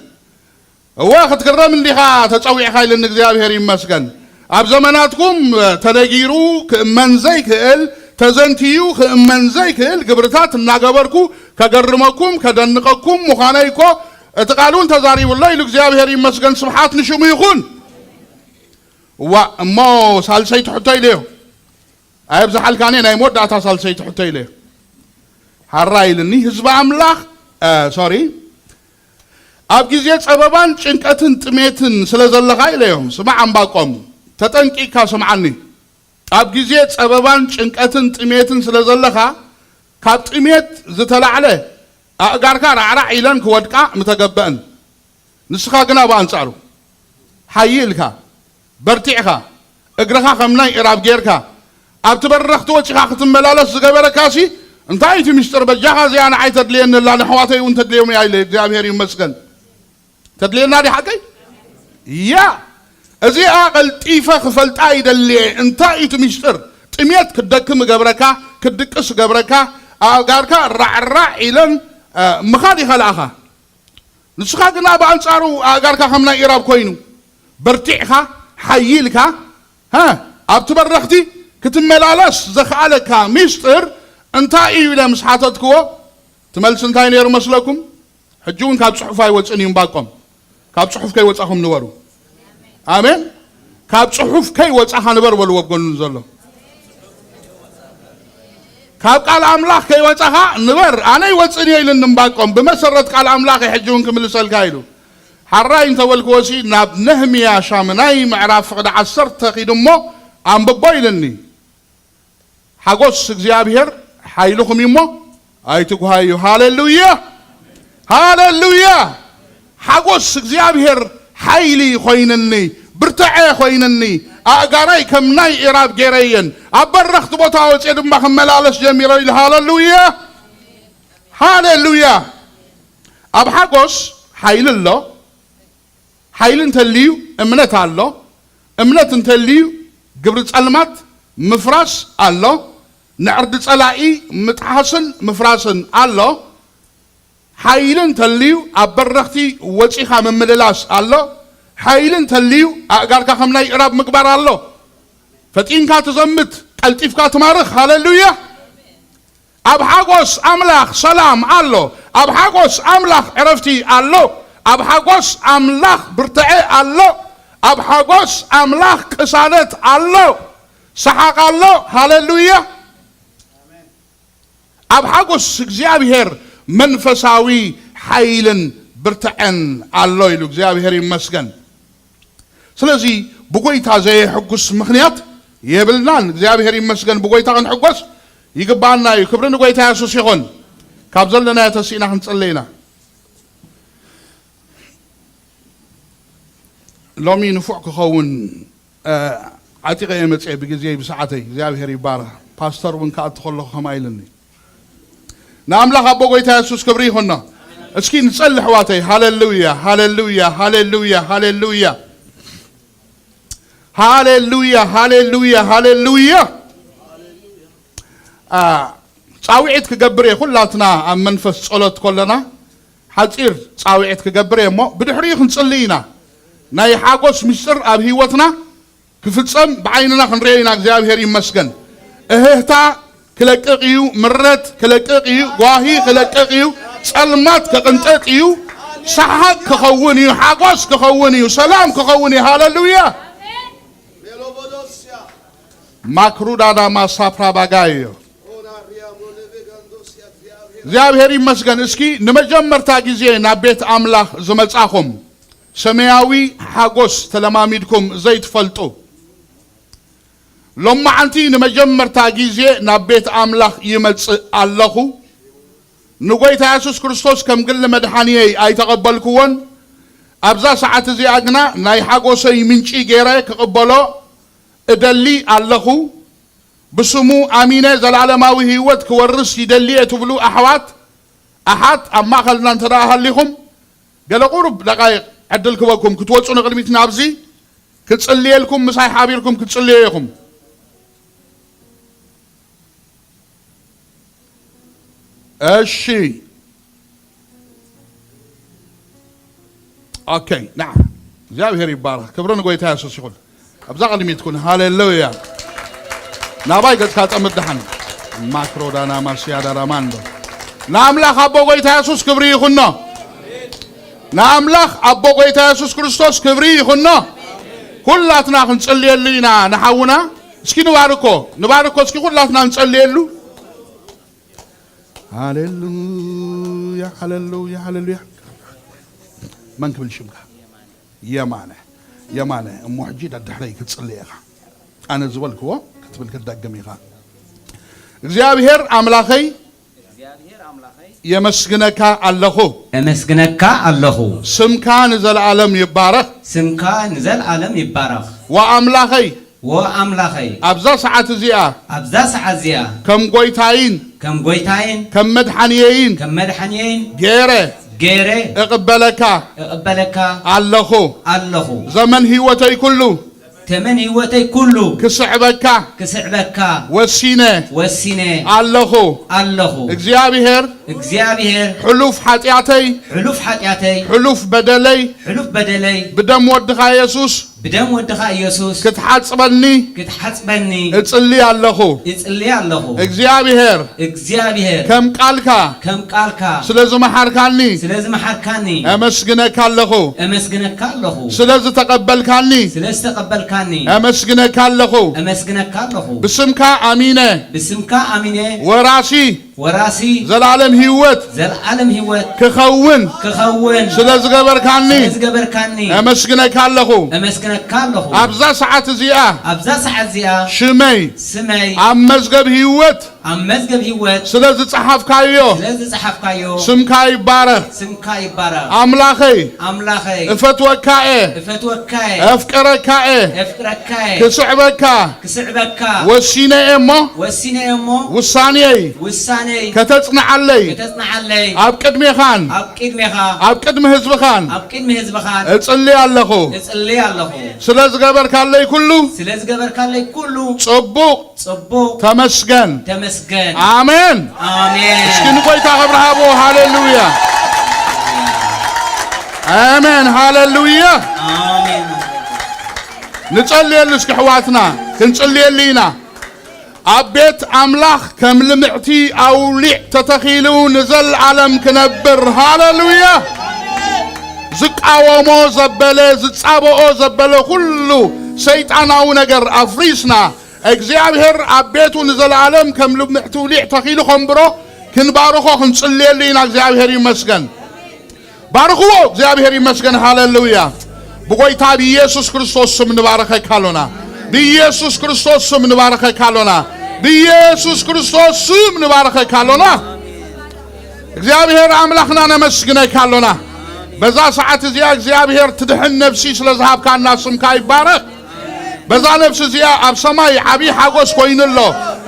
እወ፣ ክትግረም እንዲኻ ተጸዊዕካ ኢልኒ። እግዚኣብሔር ይመስገን። ኣብ ዘመናትኩም ተነጊሩ ክእመን ዘይክእል፣ ተዘንትዩ ክእመን ዘይክእል ግብርታት እናገበርኩ ከገርመኩም፣ ከደንቐኩም ምዃነይ እኮ እቲ ቃል እውን ተዛሪቡ ኣሎ ኢሉ። እግዚኣብሔር ይመስገን፣ ስብሓት ንሽሙ ይኹን። እዋ፣ እሞ ሳልሰይቲ ሕቶ ኢለዮ። ኣየብዝሓልካኒ፣ ናይ መወዳእታ ሳልሰይቲ ሕቶ ኢለዮ። ሓራ ኢልኒ፣ ህዝቢ ኣምላኽ፣ እ፣ ሶሪ፣ ኣብ ግዜ ጸበባን ጭንቀትን ጥሜትን ስለ ዘለኻ ኢለዮ። ስማዕ ኣምባቆም፣ ተጠንቂቕካ ስምዓኒ። ኣብ ግዜ ጸበባን ጭንቀትን ጥሜትን ስለ ዘለኻ፣ ካብ ጥሜት ዝተላዕለ ኣእጋርካ ራዕራዕ ኢለን ክወድቃ ምተገበአን። ንስኻ ግና ብኣንጻሩ ሓይልካ፣ በርቲዕካ፣ እግርኻ ከም ናይ እራብ ጌርካ፣ ኣብቲ በረኽቲ ወጺኻ ክትመላለስ ዝገበረካሲ እንታይ እዩ እቲ ምስጢር? በጃኻ እዚኣ ንዓይ ተድልየኒ ኣላ፣ ንኣሕዋተይ እውን ተድልዮም እያ ኢለ። እግዚኣብሔር ይመስገን። ተድልየና ድያ ሓቀይ? እያ። እዚኣ ቀልጢፈ ክፈልጣ ይደልየ። እንታይ እዩ እቲ ምስጢር? ጥሜት ክትደክም እገብረካ፣ ክትድቅስ እገብረካ፣ ኣእጋርካ ራዕራዕ ኢለን፣ እ፣ ምኻድ ይኸልኣኻ። ንስኻ ግና ብኣንጻሩ ኣእጋርካ ከም ናይ ኢራብ ኮይኑ፣ በርቲዕካ፣ ሓይልካ፣ ሃ፣ ኣብቲ በረኽቲ ክትመላለስ ዘኽኣለካ ምስጢር እንታይ እዩ ኢለ ምስ ሓተትክዎ፣ እቲ መልሲ እንታይ ነይሩ መስለኩም? ሕጂ እውን ካብ ጽሑፍ ኣይወጽእን እዩ እምባቆም። ካብ ጽሑፍ ከይወጻኹም ንበሩ። ኣሜን። ካብ ጽሑፍ ከይወጻኻ ንበር በልዎ ኣብ ጎኑ ዘሎ። ካብ ቃል ኣምላኽ ከይወጻኻ ንበር፣ ኣነ ይወጽእን እየ ኢሉ እምባቆም። ብመሰረት ቃል ኣምላኽ እየ ሕጂ እውን ክምልሰልካ ኢሉ። ሓራይ እንተበልክዎሲ ናብ ነህምያ ሻምናይ ምዕራፍ ፍቕዲ ዓሰርተ ኺድ እሞ ኣንብቦ ኢልኒ። ሓጎስ እግዚኣብሔር ሓይልኹም እዩ እሞ ኣይትጉሃዩ። ሃሌሉያ! ሃሌሉያ! ሓጎስ እግዚኣብሔር ሓይሊ ኮይንኒ፣ ብርትዐ ኮይንኒ፣ ኣእጋረይ ከም ናይ ኢራብ ገይረየን፣ ኣብ በረኽቲ ቦታ ወፅየ ድማ ክመላለስ ጀሚረ ኢሉ። ሃሌሉያ! ሃሌሉያ! ኣብ ሓጎስ ሓይሊ ኣሎ። ሓይሊ እንተልዩ እምነት ኣሎ። እምነት እንተልዩ ግብሪ ጸልማት ምፍራስ ኣሎ። ንዕርዲ ጸላኢ ምጥሓስን ምፍራስን ኣሎ። ሓይሊ እንተልዩ ኣብ በረኽቲ ወጺኻ ምምልላስ ኣሎ። ሓይሊ እንተልዩ ኣእጋርካ ከም ናይ እራብ ምግባር ኣሎ። ፈጢንካ ትዘምት፣ ቀልጢፍካ ትማርኽ። ሃሌሉያ! ኣብ ሓጎስ ኣምላኽ ሰላም ኣሎ። ኣብ ሓጎስ ኣምላኽ ዕረፍቲ ኣሎ። ኣብ ሓጎስ ኣምላኽ ብርትዐ ኣሎ። ኣብ ሓጎስ ኣምላኽ ቅሳነት ኣሎ። ሰሓቕ ኣሎ። ሃሌሉያ! ኣብ ሓጎስ እግዚኣብሔር መንፈሳዊ ሓይልን ብርትዐን ኣሎ ኢሉ። እግዚኣብሔር ይመስገን። ስለዚ ብጎይታ ዘየሕጉስ ምኽንያት የብልናን። እግዚኣብሔር ይመስገን፣ ብጎይታ ክንሕጎስ ይግባኣና እዩ። ክብሪ ንጎይታ የሱስ ይኹን። ካብ ዘለናዮ ተሲእና ክንጽሊ ኢና። ሎሚ ንፉዕ ክኸውን፣ እ፣ ዓጢቐ እየ መፅየ ብግዜይ ብሰዓተይ። እግዚኣብሔር ይባረኽ። ፓስተር እውን ክኣቱ ከለኹ ከምኣ ኢልኒ። ንኣምላኽ ኣቦ ጎይታ የሱስ ክብሪ ይኹኖ። እስኪ ንጸሊ ኣሕዋተይ። ሃሌሉያ፣ ሃሌሉያ፣ ሃሌሉያ፣ ሃሌሉያ። ሃሌሉያ፣ ሃሌሉያ፣ ሃሌሉያ። አ፣ ጻውዒት ክገብር እየ። ኩላትና ኣብ መንፈስ ጸሎት ከለና ሓጺር ጻውዒት ክገብር እየ እሞ፣ ብድሕሪኡ ክንጽሊ ኢና። ናይ ሓጎስ ምስጢር ኣብ ህይወትና ክፍጸም ብዓይንና ክንሪኦ ኢና። እግዚኣብሔር ይመስገን። እህህታ ክለቅቕ እዩ፣ ምረት ክለቅቕ እዩ፣ ጓሂ ክለቅቕ እዩ፣ ጸልማት ክቕንጠጥ እዩ፣ ሰሓቕ ክኸውን እዩ፣ ሓጎስ ክኸውን እዩ፣ ሰላም ክኸውን እዩ። ሃሌሉያ። ማክሩዳዳማ ሳፕራ ባጋዮ። እግዚኣብሔር ይመስገን። እስኪ ንመጀመርታ ግዜ ናብ ቤት ኣምላኽ ዝመጻኹም ሰማያዊ ሓጎስ ተለማሚድኩም ዘይትፈልጡ፣ ሎማዓንቲ ንመጀመርታ ግዜ ናብ ቤት ኣምላኽ ይመጽእ ኣለኹ። ንጎይታ የሱስ ክርስቶስ ከም ግሊ መድሓንየይ ኣይተቐበልክዎን። ኣብዛ ሰዓት እዚኣ ግና ናይ ሓጎሰይ ምንጪ ገይረ ክቕበሎ እደሊ ኣለኹ። ብስሙ ኣሚነ ዘለዓለማዊ ህይወት ክወርስ ይደሊ እየ ትብሉ ኣሕዋት፣ ኣሓት ኣብ ማእኸልና እንተ ደኣ ሃሊኹም፣ ገለ ቁሩብ ደቃይቕ ዕድል ክበኩም ክትወጹ ንቕድሚት ናብዚ ክጽልየልኩም፣ ምሳይ ሓቢርኩም ክትጽልዩ ኢኹም። እሺ። ኦኬ፣ ና። እግዚኣብሔር ይባረኽ። ክብሪ ንጎይታ የሱስ ይኹን። ኣብዛ ቅድሚት ኩን። ሃሌሉያ። ናባይ ገጽካ ጸምድ ደሓን። ማክሮዳና ማስያዳ ራማንዶ። ንኣምላኽ ኣቦ ጎይታ የሱስ ክብሪ ይኹኖ። ንኣምላኽ ኣቦ ጎይታ የሱስ ክርስቶስ ክብሪ ይኹኖ። ኩላትና ክንጽልየሉ ኢና ንሓውና። እስኪ ንባርኮ፣ ንባርኮ እስኪ ኩላትና ንጸልየሉ። ሃሌሉያ፣ ሃሌሉያ፣ ሃሌሉያ። መን ክብል ሽምካ? የማነ፣ የማነ። እሞ ሕጂ ደድሕረይ ክትጽሊ ኢኻ። ኣነ ዝበልክዎ ክትብል ክትደግም ኢኻ። እግዚኣብሔር ኣምላኸይ፣ የመስግነካ ኣለኹ። የመስግነካ ኣለኹ። ስምካ ንዘለዓለም ይባረኽ። ስምካ ንዘለዓለም ይባረኽ። ወኣምላኸይ፣ ወኣምላኸይ፣ ኣብዛ ሰዓት እዚኣ፣ ኣብዛ ሰዓት እዚኣ፣ ከም ጎይታይን፣ ከም ጎይታይን፣ ከም መድሓንየይን፣ ከም መድሓንየይን፣ ገይረ፣ ገይረ፣ እቕበለካ፣ እቕበለካ፣ ኣለኹ። ኣለኹ። ዘመን ህይወተይ ኩሉ፣ ዘመን ህይወተይ ኩሉ፣ ክስዕበካ፣ ክስዕበካ፣ ወሲነ፣ ወሲነ፣ ኣለኹ። ኣለኹ። እግዚኣብሔር፣ እግዚኣብሔር፣ ሕሉፍ ሓጢኣተይ፣ ሕሉፍ ሓጢኣተይ፣ ሕሉፍ በደለይ፣ ሕሉፍ በደለይ፣ ብደም ወድኻ የሱስ፣ ብደም ወድኻ ኢየሱስ፣ ክትሓጽበኒ፣ ክትሓጽበኒ፣ እጽሊ ኣለኹ። እጽሊ ኣለኹ። እግዚኣብሔር፣ እግዚኣብሔር፣ ከም ቃልካ፣ ከም ቃልካ፣ ስለ ዝመሓርካኒ፣ ስለ ዝመሓርካኒ፣ ኣመስግነካ ኣለኹ። ኣመስግነካ ኣለኹ። ስለ ዝተቐበልካኒ፣ ስለ ዝተቐበልካኒ፣ ኣመስግነካ ኣለኹ። ኣመስግነካ ኣለኹ። ብስምካ ኣሚነ፣ ብስምካ ኣሚነ፣ ወራሲ፣ ወራሲ፣ ዘላለም ህይወት፣ ዘላለም ህይወት፣ ክኸውን፣ ክኸውን፣ ስለ ዝገበርካኒ፣ ስለ ዝገበርካኒ፣ ኣመስግነካ ኣለኹ። ኣመስግነካ ኣለኹ። ኣብዛ ሰዓት እዚኣ፣ ኣብዛ ሰዓት እዚኣ፣ ሽመይ፣ ስመይ፣ ኣብ መዝገብ ህይወት፣ ኣብ መዝገብ ህይወት፣ ስለ ዝጸሓፍካዮ፣ ስለ ዝጸሓፍካዮ፣ ስምካ ይባረኽ። ስምካ ይባረኽ። ኣምላኸይ፣ ኣምላኸይ፣ እፈትወካ እየ፣ እፈትወካ እየ፣ ኣፍቅረካ እየ፣ ኣፍቅረካ እየ፣ ክስዕበካ፣ ክስዕበካ፣ ወሲነ እየ እሞ፣ ወሲነ እየ እሞ፣ ውሳኔይ፣ ውሳኔይ፣ ከተጽንዓለይ፣ ከተጽንዓለይ፣ ኣብ ቅድሜኻን፣ ኣብ ቅድሜኻ፣ ኣብ ቅድሚ ህዝብኻን፣ ኣብ ቅድሚ ህዝብኻን፣ እጽሊ ኣለኹ። እጽሊ ኣለኹ። ስለ ዝገበርካለይ ኩሉ፣ ስለ ዝገበርካለይ ኩሉ፣ ጽቡቕ፣ ጽቡቕ፣ ተመስገን። ተመስገን። ኣሜን። ኣሜን። እስኪ ንጎይታ ክብሪ ሃቦ። ሃሌሉያ። ኣሜን። ሃሌሉያ። ኣሜን። ንጸልየሉ እስኪ ኣሕዋትና፣ ክንጽልየሉ ኢና። ኣብ ቤት ኣምላኽ ከም ልምዕቲ ኣውሊዕ ተተኺሉ ንዘለዓለም ክነብር። ሃሌሉያ። ዝቃወሞ ዘበለ፣ ዝጻበኦ ዘበለ ኩሉ ሰይጣናዊ ነገር ኣፍሪስና፣ እግዚኣብሔር ኣብ ቤቱ ንዘለዓለም ከም ልምዕቲ ውሊዕ ተኺሉ ኸንብሮ ክንባርኾ ክንጽልየሉ ኢና። እግዚኣብሔር ይመስገን። ባርኽዎ። እግዚኣብሔር ይመስገን። ሃሌሉያ። ብጎይታ ብኢየሱስ ክርስቶስ ስም ንባረኸካ ኣሎና። ብኢየሱስ ክርስቶስ ስም ንባረኸካ ኣሎና። ብኢየሱስ ክርስቶስ ስም ንባረኸካ ኣሎና። እግዚኣብሔር ኣምላኽና ነመስግነካ ኣሎና። በዛ ሰዓት እዚኣ እግዚኣብሔር ትድሕን ነፍሲ ስለ ዝሃብካና ስምካ ይባረኽ። በዛ ነፍሲ እዚኣ ኣብ ሰማይ ዓብዪ ሓጎስ ኮይኑ ኣሎ።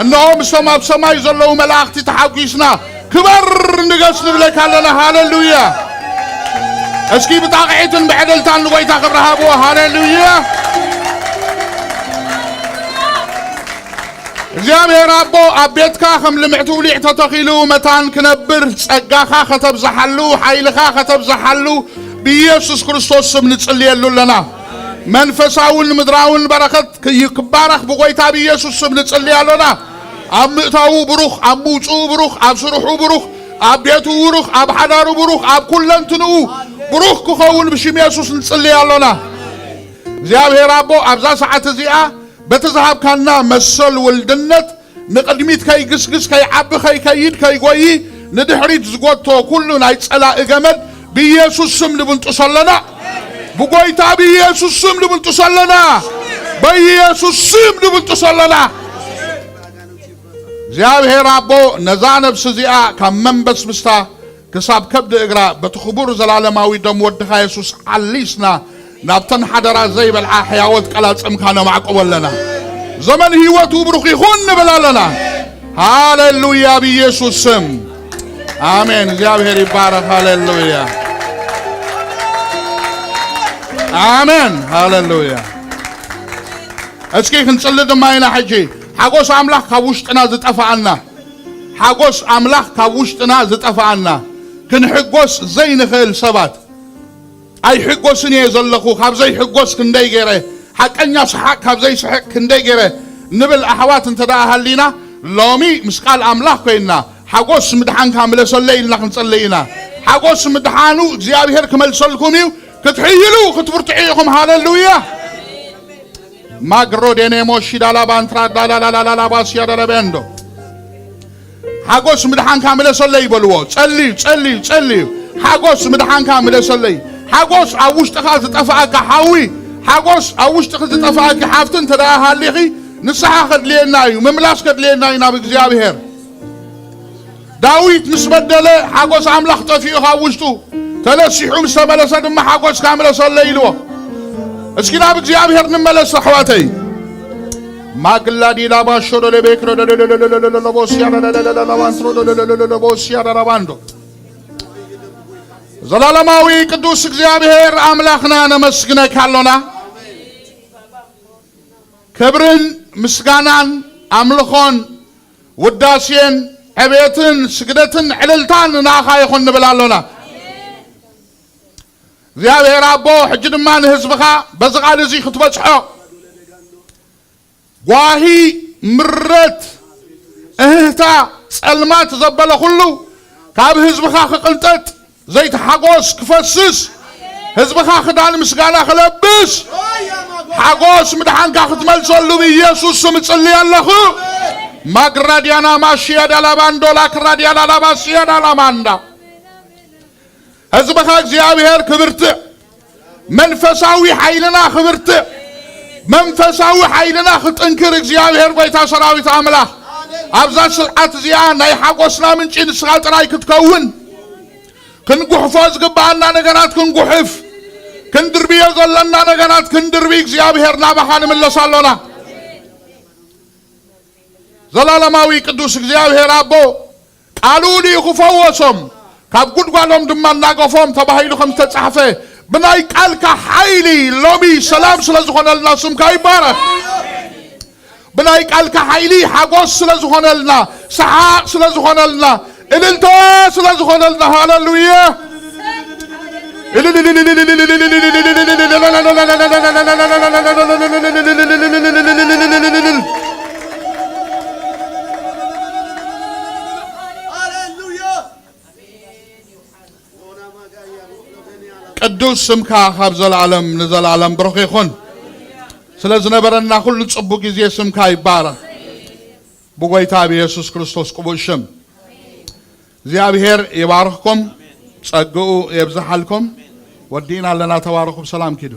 እንሆ ምስቶም ኣብ ሰማይ ዘለዉ መላእኽቲ ተሓጒስና ክበር ንገስ ንብለካ ኣለና። ሃሌሉያ። እስኪ ብጣቕዒትን ብዕልልታን ንጎይታ ክብሪ ሃብዎ። ሃሌሉያ። እግዚኣብሔር ኣቦ ኣብ ቤትካ ከም ልምዕቲ ውሊዕ ተተኺሉ መታን ክነብር ጸጋኻ ከተብዝሓሉ፣ ሓይልኻ ከተብዝሓሉ ብኢየሱስ ክርስቶስ ስም ንጽልየሉ ኣለና። መንፈሳውን ምድራውን በረኸት ክይ-፣ ክባረኽ ብጎይታ ብኢየሱስ ስም ንጽልይ ኣሎና። ኣብ ምእታዉ ብሩኽ፣ ኣብ ምውጽኡ ብሩኽ፣ ኣብ ስርሑ ብሩኽ፣ ኣብ ቤቱ ብሩኽ፣ ኣብ ሓዳሩ ብሩኽ፣ ኣብ ኩለንትንኡ ብሩኽ ክኸውን ብሽም የሱስ ንጽልይ ኣሎና። እግዚኣብሔር ኣቦ ኣብዛ ሰዓት እዚኣ በቲ ዝሃብካና መሰል ውልድነት ንቕድሚት ከይግስግስ፣ ከይዓቢ፣ ከይከይድ፣ ከይጎዪ፣ ንድሕሪት ዝጎቶ ኩሉ ናይ ጸላኢ ገመድ ብኢየሱስ ስም ንብንጥሶ ኣለና። ብጎይታ ብኢየሱስ ስም ንብንጥሶ ኣለና። በኢየሱስ ስም ንብንጥሶ ኣለና። እግዚኣብሔር ኣቦ ነዛ ነብሲ እዚኣ ካብ መንበስብስታ ክሳብ ከብዲ እግራ በቲ ክቡር ዘላለማዊ ደም ወድኻ የሱስ ዓሊስና ናብተን ሓደራ ዘይበልዓ ሕያወት ቀላጽምካ ነማዕቅቦ ኣለና። ዘመን ህይወቱ ብሩኽ ይኹን ንብል ኣለና። ሃሌሉያ ብኢየሱስ ስም። ኣሜን። እግዚኣብሔር ይባረኽ። ሃሌሉያ። ኣሜን። ሃሌሉያ። እስኪ ክንጽሊ ድማ ኢና ሕጂ። ሓጎስ ኣምላኽ ካብ ውሽጥና ዝጠፍኣና፣ ሓጎስ ኣምላኽ ካብ ውሽጥና ዝጠፍኣና፣ ክንሕጎስ ዘይንኽእል ሰባት፣ ኣይሕጎስን እየ ዘለኹ፣ ካብ ዘይሕጎስ ክንደይ ገይረ፣ ሓቀኛ ሰሓቕ ካብ ዘይስሕቕ ክንደይ ገይረ ንብል ኣሕዋት እንተ ደኣ ሃሊና፣ ሎሚ ምስ ቃል ኣምላኽ ኮይንና፣ ሓጎስ ምድሓንካ ምለሰለይ ኢልና ክንጸልይ ኢና። ሓጎስ ምድሓኑ እግዚኣብሔር ክመልሰልኩም እዩ። ክትሕይሉ ክትብርትዑ ኢኹም። ሃሌሉያ። ማግሮ ዴኔሞ ሺዳላ ባንትራ ዳላላላላላ ባስያ ዳለበንዶ። ሓጎስ ምድሓንካ ምለሰለይ ይበልዎ። ጸልዩ፣ ጸልዩ፣ ጸልዩ። ሓጎስ ምድሓንካ ምለሰለይ። ሓጎስ ኣብ ውሽጥኻ ዝጠፍኣካ ሓዊ፣ ሓጎስ ኣብ ውሽጥኺ ዝጠፍኣኪ ሓፍቲ እንተ ደኣ ሃሊኺ፣ ንስሓ ከድልየና እዩ፣ ምምላስ ከድልየና እዩ ናብ እግዚኣብሔር። ዳዊት ምስ በደለ ሓጎስ ኣምላኽ ጠፊኡ ካብ ውሽጡ፣ ተነሲሑ ምስ ተመለሰ ድማ ሓጎስካ ምለሰለይ ኢልዎ። እስኪ ናብ እግዚኣብሔር ንመለስ ኣሕዋተይ። ማግላዲ ላባሾ ዶለቤክሮ ዶለሎሎሎሎሎቦስያ ዶለሎሎሎሎባንትሮ ዶለሎሎሎሎቦስያ ዳራባንዶ። ዘላለማዊ ቅዱስ እግዚኣብሔር ኣምላኽና ነመስግነካ ኣሎና። ክብርን ምስጋናን ኣምልኾን ውዳሴን ዕቤትን ስግደትን ዕልልታን ንኣኻ ይኹን ንብል ኣሎና። እግዚኣብሔር ኣቦ፣ ሕጂ ድማ ንህዝብኻ በዚ ቃል እዚ ክትበጽሖ፣ ጓሂ፣ ምረት፣ እህህታ፣ ጸልማት ዘበለ ኩሉ ካብ ህዝብኻ ክቕንጠጥ፣ ዘይቲ ሓጎስ ክፈስስ፣ ህዝብኻ ክዳን ምስጋና ክለብስ፣ ሓጎስ ምድሓንካ ክትመልሰሉ ብኢየሱስ ስም እጽሊ ኣለኹ። ማግራድያና ማሽያ ዳላባንዶ ላክራድያና ላባስያ ዳላማንዳ። ህዝብኻ እግዚኣብሔር ክብርትዕ፣ መንፈሳዊ ሓይልና ክብርትዕ፣ መንፈሳዊ ሓይልና ክጥንክር እግዚኣብሔር ጎይታ ሰራዊት ኣምላኽ ኣብዛ ስርዓት እዚኣ ናይ ሓጎስና ምንጪ ንስኻ ጥራይ ክትከውን፣ ክንጉሕፎ ዝግብኣና ነገራት ክንጉሕፍ፣ ክንድርብዮ ዘለና ነገራት ክንድርቢ እግዚኣብሔር ናባኻ ንምለስ ኣሎና። ዘላለማዊ ቅዱስ እግዚኣብሔር ኣቦ ቃሉ ድዩ ክፈወሶም፣ ካብ ጉድጓዶም ድማ እናገፎም ተባሂሉ ከም ዝተጻሕፈ፣ ብናይ ቃልካ ሓይሊ ሎሚ ሰላም ስለ ዝኾነልና ስምካ ይባረክ። ብናይ ቃልካ ሓይሊ ሓጎስ ስለ ዝኾነልና፣ ሰሓቕ ስለ ዝኾነልና፣ እልልታ ስለ ዝኾነልና፣ ሃሌሉያ። ቅዱስ ስምካ ካብ ዘለዓለም ንዘለዓለም ብሩኽ ይኹን። ስለ ዝነበረና ኩሉ ጽቡቕ ግዜ ስምካ ይባረኽ። ብጎይታ ብየሱስ ክርስቶስ ቅቡል ሽም እግዚኣብሔር ይባርኽኩም፣ ጸግኡ የብዝሓልኩም። ወዲእና ኣለና። ተባረኹ። ብሰላም ኪዱ።